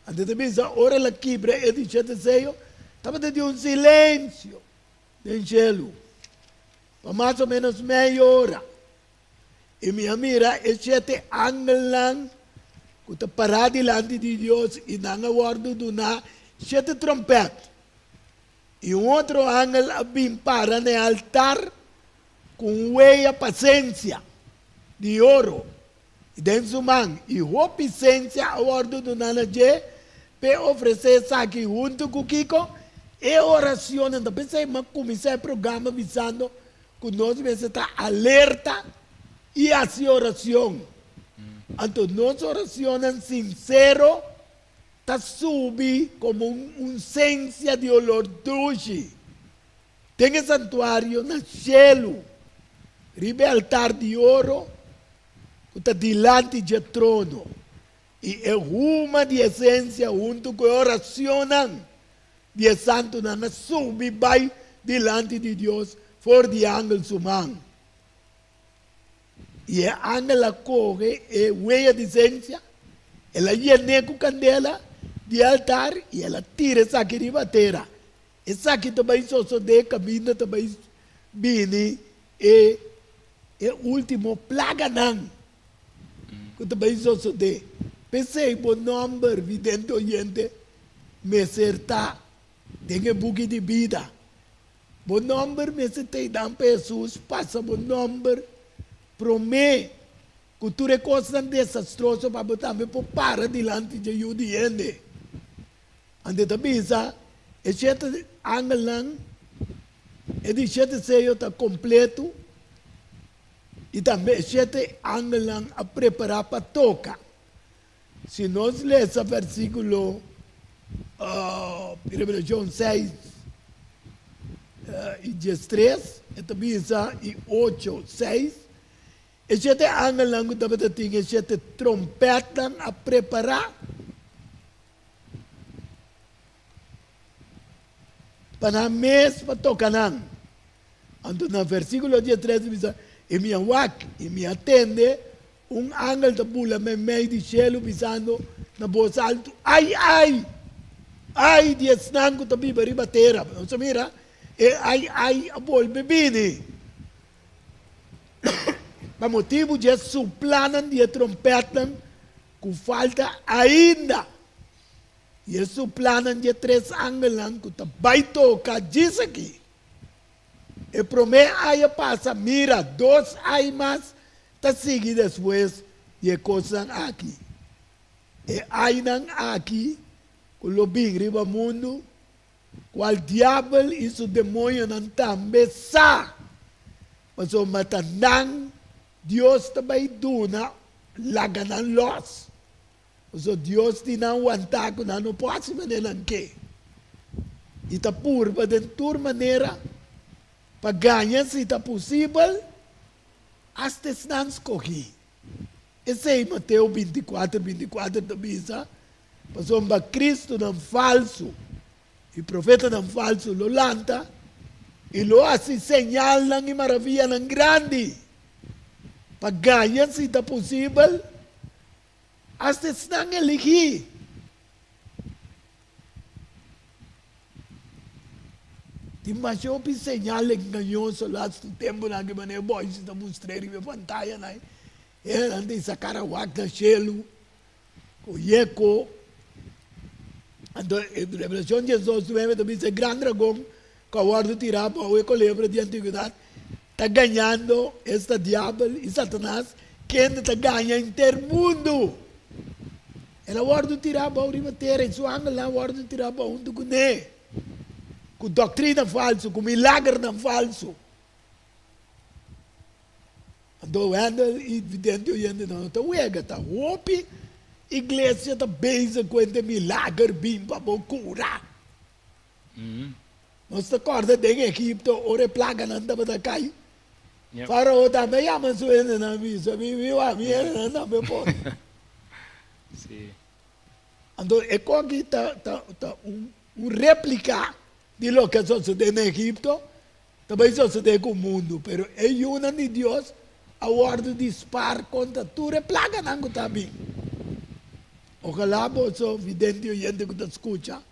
Anto ta bisa, ora el a kibra e di shete seyo, tabata tin un silencio den shelu pa mas o menos mei ora. I mi a mira e shete angelnan ku ta pará dilanti di Dios, i nan a wòrdu duná shete tròmpèt. I un otro angel a bin para na e altar ku un weya pa sensia di oro den su man, i hopi sensia a wòrdu duná na dje p'e ofresé esaki huntu ku kiko? E oracionnan. Ta p'esei mi a kuminsá e programa bisando ku nos mester ta alerta i hasi oracion. Anto nos oracionnan sinsero ta subi komo un sensia di olor dushi den e santuario na shelu, riba e altar di oro ku ta dilanti dje trono, i e huma di e sensia huntu ku e oracionnan di e santunan a subi bai dilanti di Dios for di e angel su man. I e angel a kohe e weya di sensia, el a yen'é ku kandela di e altar i el a tira esaki riba tera. Esaki ta bai sosodé kaminda ta bai bini e e último plaganan ku ta bai sosodé. P'esei bo nòmber, vidente oyente, mester ta den e buki di bida. Bo nòmber mester ta einan pa Hesus pasa bo nòmber promé ku tur e kosnan desastroso pa bo tambe por para dilanti dje Yu di hende. Anto e ta bisa, E shete angelnan, e di shete seyo ta kompletu, i tambe e shete angelnan a prepará pa toka. Si nos lesa versíkulo Revelashon seis i diestres, e ta bisa, i ocho, seis, E shete angelnan ku tabata tin e shete trompètnan a prepará pa nan mes pa toka nan. Anto na versíkulo diestres ta bisa, I mi a wak, i mi a tende un angel ta bula meimei di shelu bisando na bos altu, Ai, ai! Ai di esnan ku ta biba riba tera! Nos a mira, e ai, ai a bolbe bini. Pa motibu dje suplanan di e trompètnan ku falta ainda, i e suplanan dje tres angelnan ku ta bai toka djis aki. E promé ai a pasa, mira, dos ai mas ta sigui despues di e kosnan aki. E ainan aki ku lo bin riba mundu Cual diabel y su demoñonan tambe sa, pasobra ta nan Dios ta bay duna laga nan los, pasobra Dios tin nan wantá cu nan no por haci manera nan ke, y ta purba den tur manera pa gaña si ta posibel hasta esnan scogi. Esei Mateo binticuater binticuater ta bisa, Pasobra Cristonan falsu i profetanan falsu lo lanta i lo hasi señalnan i maravianan grandi pa gaña, si ta posibel, asta esnan eligí. Tin masha hopi señal engañoso lastu tempunan aki manera e boys ta mustr'é riba e pantayanan. Nan ta hisa kara wak na shelu. Ku yeko. Anto e Revelashon diesdos nuebe ta bisa e gran dragon ku a wòrdu tirá abou, e kolebra di antigwedat. Ta gañando esta diabel i Satanas, kende ta gaña henter mundu. El a wòrdu tirá abou riba tera i su angelnan a wòrdu tirá abou huntu kuné, ku doktrina falsu, ku milagernan falsu. Anto Wendell i vidente oyentenan no ta wega, ta hopi iglesia ta bezig ku henter milager bin pa bo kura. Nos ta kòrda den Egipto ora e plaganan tabata kai. Farao tambe a yama su hendenan bisa, Mi mi wak mi hendenan tambe por. Anto e koki ta ta ta un un replika di loke a sosodé na Egipto ta bai sosodé ku mundu, pero e yunan di Dios a wòrdu di spar kontra tur e plaganan ku ta bin. Ojalá boso vidente i oyente ku ta skucha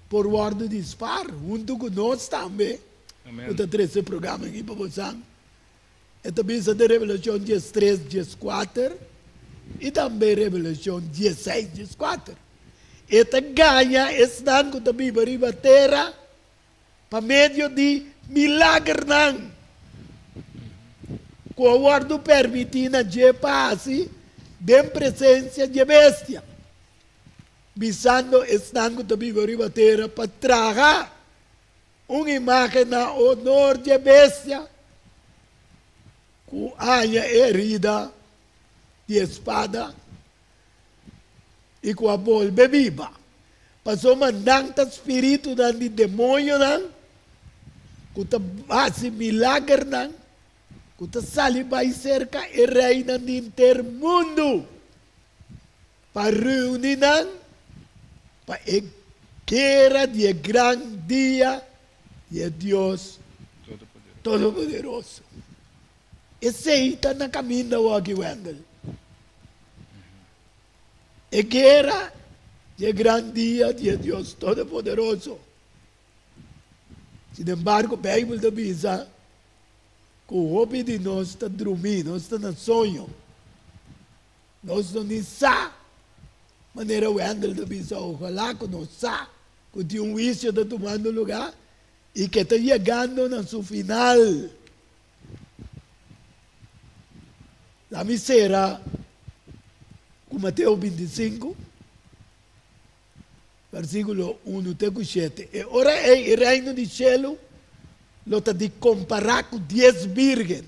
por wòrdu di spar huntu ku nos tambe ku ta trese e programa aki pa bosan. E ta bisa den Revelashon diestres, dieskuater i tambe Revelashon dieseis, dieskuater. E ta gaña esnan ku ta biba riba tera pa medio di milagernan ku a wòrdu permití na dje pa hasi den presensia dje bestia. Bisando esnan ku ta biba riba tera pa traha un imágen na onor dje bestia ku haña e herida di e spada i ku a bolbe biba. Pasobra nan ta spiritunan di demoñonan ku ta hasi milagernan ku ta sali bai serka e reinan di henter mundu. Pa reuni nan pa e guera di e gran dia di e Dios Todopoderoso. Esei ta na kaminda awor aki, Wendell. E guera di e gran dia di e Dios Todopoderoso. Sinembargo, Beibel ta bisa ku hopi di nos ta drumí, nos ta na soño. Nos no ni sa, manera Wendell ta bisa, ojalá ku nos sa ku tin un huisio ta tumando lugá i ke ta yegando na su final. La mi sera ku Mateo 25, versíkulo unu te ku shete. E ora ei e Reino di shelu lo ta di kompará ku dies bírgen.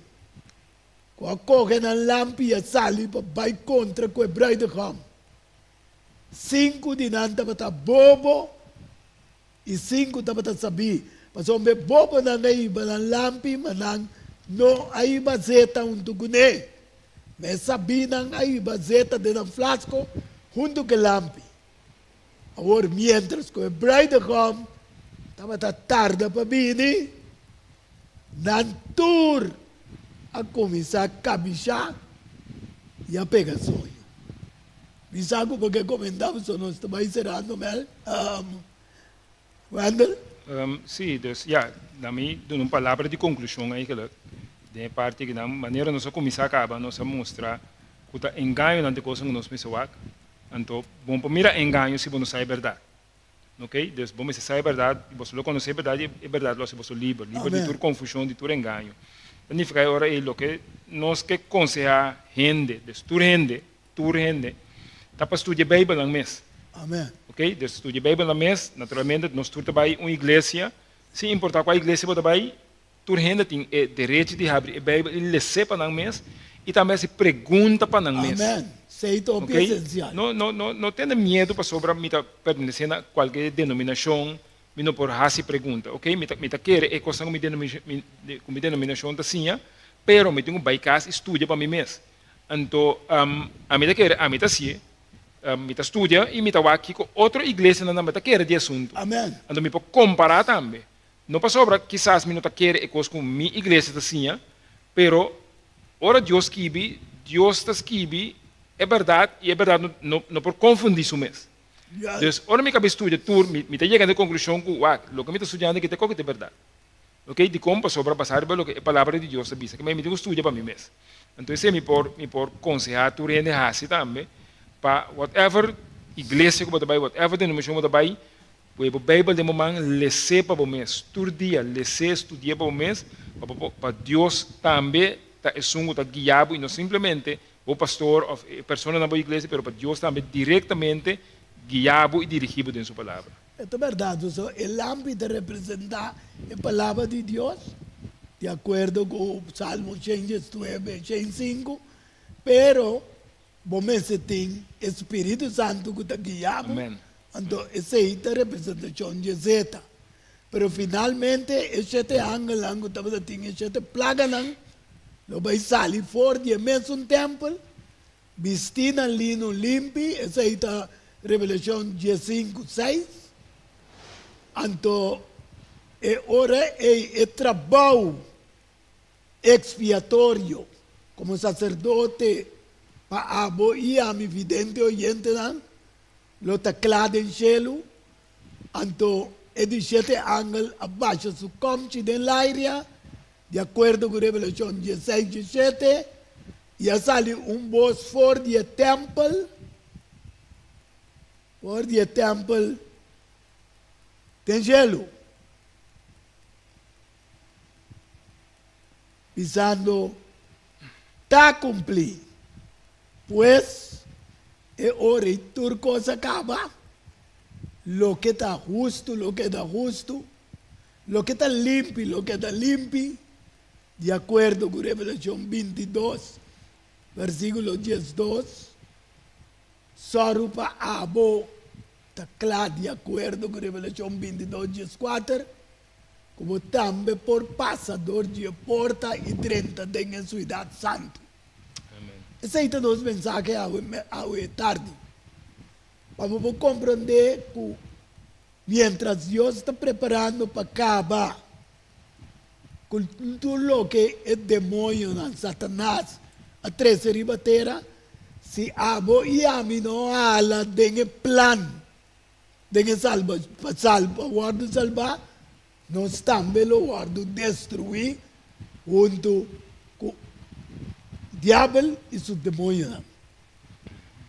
Ku a kohe nan lampi i a sali pa bai kontra ku e bruidegom. Sinku di nan tabata bobo i sinku tabata sabí. Pasobra e bobonan a hiba nan lampi, ma nan no a hiba zeta huntu kuné. Ma e sabínan a hiba zeta den nan flasko huntu ku e lampi. Awor miéntras ku e bruidegom tabata tarda pa bini, nan tur a kuminsá kabishá i a pega soño. Mi sa ku bo ke komentá pasobra nos ta bai serando, Mel. Wendell? Sí, dus ya, na mi duna un palabra di konklushon eigenlijk den e parti akinan. Manera nos a kuminsá kaba nos a mustra ku ta engañonan ta e kosnan ku nos mester wak. Anto, bon por mira engaño si bo no sa e bèrdat. Oké? Dus bo mester sa e bèrdat, i boso lo konosé e bèrdat, i e bèrdat lo hasi boso liber, liber di tur konfushon, di tur engaño. Ta nifiká e ora ei loke nos ke konsehá hende, dus tur hende, tur hende, ta pa studia e Beibel nan mes. Amèn. Oké? Dus studia e Beibel nan mes, naturalmente nos tur ta bai un iglesia, sin importá kua iglesia bo ta bai, Tur hende tin e derecho di habri e Bijbel i les'é pa nan mes i tambe hasi pregunta pa nan mes. Amen. Esei ta hopi Oké? esensial. No, no, no, no tene miedu pasobra mi ta pertenesé na kualke denominashon, mi no por hasi pregunta. Oké, mi ta, mi ta kere e kosnan ku mi denomi, mi, ku mi denominashon ta siña, pero mi tin ku bai kas i studia pa mi mes. Anto, ami ta kere, ami ta hasié, mi ta studia i mi ta wak kiko otro iglesianan tambe ta kere di e asuntu. Amen. Anto mi por kompará tambe. No pasobra kisas mi no ta kere e kos ku mi iglesia ta siña, pero ora Dios skibi, Dios ta skibi e bèrdat i e bèrdat no no por konfundí su mes. Dus ora mi kaba studia tur, mi mi ta yega na e konklushon ku wak, loke mi ta studiando aki ta koke ta e bèrdat. Oke, dikon? Pasobra basá riba loke e Palabra di Dios ta bisa, mi tin ku studia pa mi mes. Anto esei mi por mi por konsehá tur hende hasi tambe, pa whatever iglesia ku bo ta bai, whatever denominashon bo ta bai, Pue bo Beibel den bo man, les'é pa bo mes. Tur dia, les'é, studi'é pa bo mes, pa bo pa Dios tambe ta esun ku ta guia bo i no simplemente bo pastor òf e persona na bo iglesia, pero pa Dios tambe direktamente guia bo i dirigí bo den su Palabra. E ta bèrdat, pasobra e lampi ta representá e Palabra di Dios, di akuerdo ku Salmo 119, 105, pero Bo mester tin e Spiritu Santu ku ta guia bo, anto esei ta representashon dje zeta. Pero finalmente e shete angelnan ku tabata tin e shete plaganan lo bai sali for di e mesun tèmpel, bistí na lino limpi, esei ta Revelashon diesinku, seis. Anto e ora ei e trabou Expiatorio, como sacerdote pa abo i ami vidente oyentenan, lo ta cla den shelu. Anto e di shete angel a basha su comchi den lairia, di acuerdo cu Revelacion dieseis diesshete, i a sali un bos for di e tempel, for di e tempel den shelu. Bisando, Ta cumplí. Pues, e ora ei tur cos a caba, loke ta hustu lo keda hustu, loke ta limpi lo keda limpi, di acuerdo cu Revelacion bintidos, versiculo diesdos, Sòru pa abo ta cla di acuerdo cu Revelacion bintidos, diescuater, ku bo tambe por pasa dor di e porta i drenta den e suidat santu. Esei ta nos mensahe awe awe tardi, pa bo por komprondé ku miéntras Dios ta preparando pa kaba ku tur loke e demoñonan, Satanas, a trese riba tera, si abo i ami no hala den e plan Den e salba, pa salba wòrdu salbá, nos tambe lo wòrdu destruí huntu ku diabel i su demoñonan.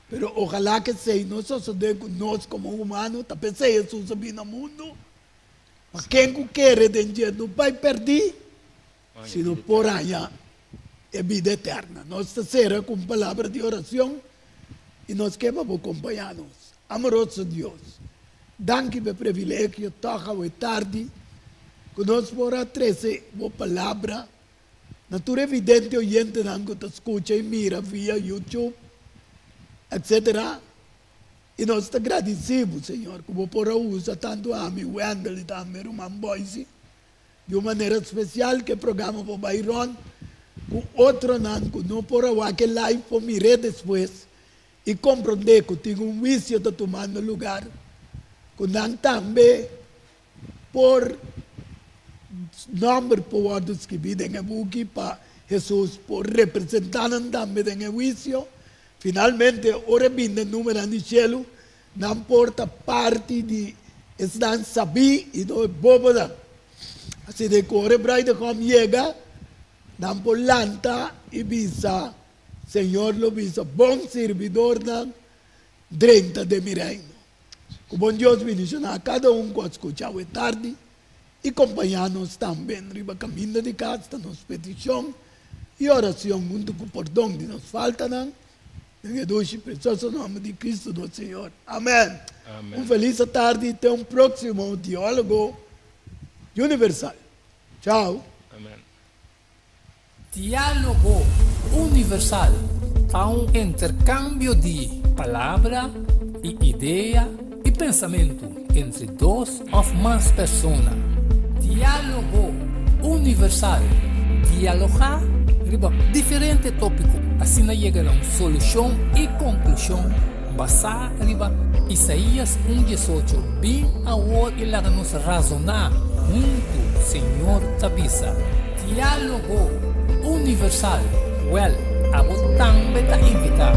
Pero ojalá ku esei no sosodé ku nos komo humano, ta p'esei Hesus a bini na mundu, pa ken ku kere den dje no bai pèrdí, sino por haña e bida eterna. Nos ta sera ku un palabra di oracion i nos ke pa bo kompañá nos. Amoroso Dios, danki pa e privilegio tòg awe tardi ku nos por a trese bo palabra na tur e vidente oyentenan ku ta skucha i mira via YouTube, etcetera. I nos ta gradisí bo, Señor, ku bo por a usa tantu ami, Wendell, i tambe ruman Boyce Di un manera spesial ku e programa por bai rònt ku otronan ku no por a wak e live por mir'é despues i komprondé ku tin un huisio ta tumando lugar, ku nan tambe por nòmber por wòrdu skibí den e buki pa Hesus por representá nan tambe den e huisio. Finalmente, ora e bini den numeronan di shelu, Nan por ta parti di esnan sabí i no e bobonan. Asina ku ora e bruidegom yega, nan por lanta i bisa, Señor lo bisa, Bon sirbidornan, drenta den mi reino. Ku bon Dios bendishoná kada un ku a skucha awe tardi i kompañá nos tambe riba kaminda di kas ta nos petishon i oracion huntu cu pordon di nos faltanan, den e dushi i precioso nomber di Cristo nos Señor. Amen. Amen. Un feliz atardi te un proximo Dialogo Universal. Chao. Amen. Dialogo Universal ta un intercambio di palabra y idea y pensamento entre dos of mas persona. Dialogo Universal, Dialogá riba diferente tópiko, asina yega na un solushon i konklushon basá riba Isaías un diesocho, Bin awor i laga nos razoná huntu, Señor ta bisa. Dialogo Universal, Wèl, abo tambe ta invitá.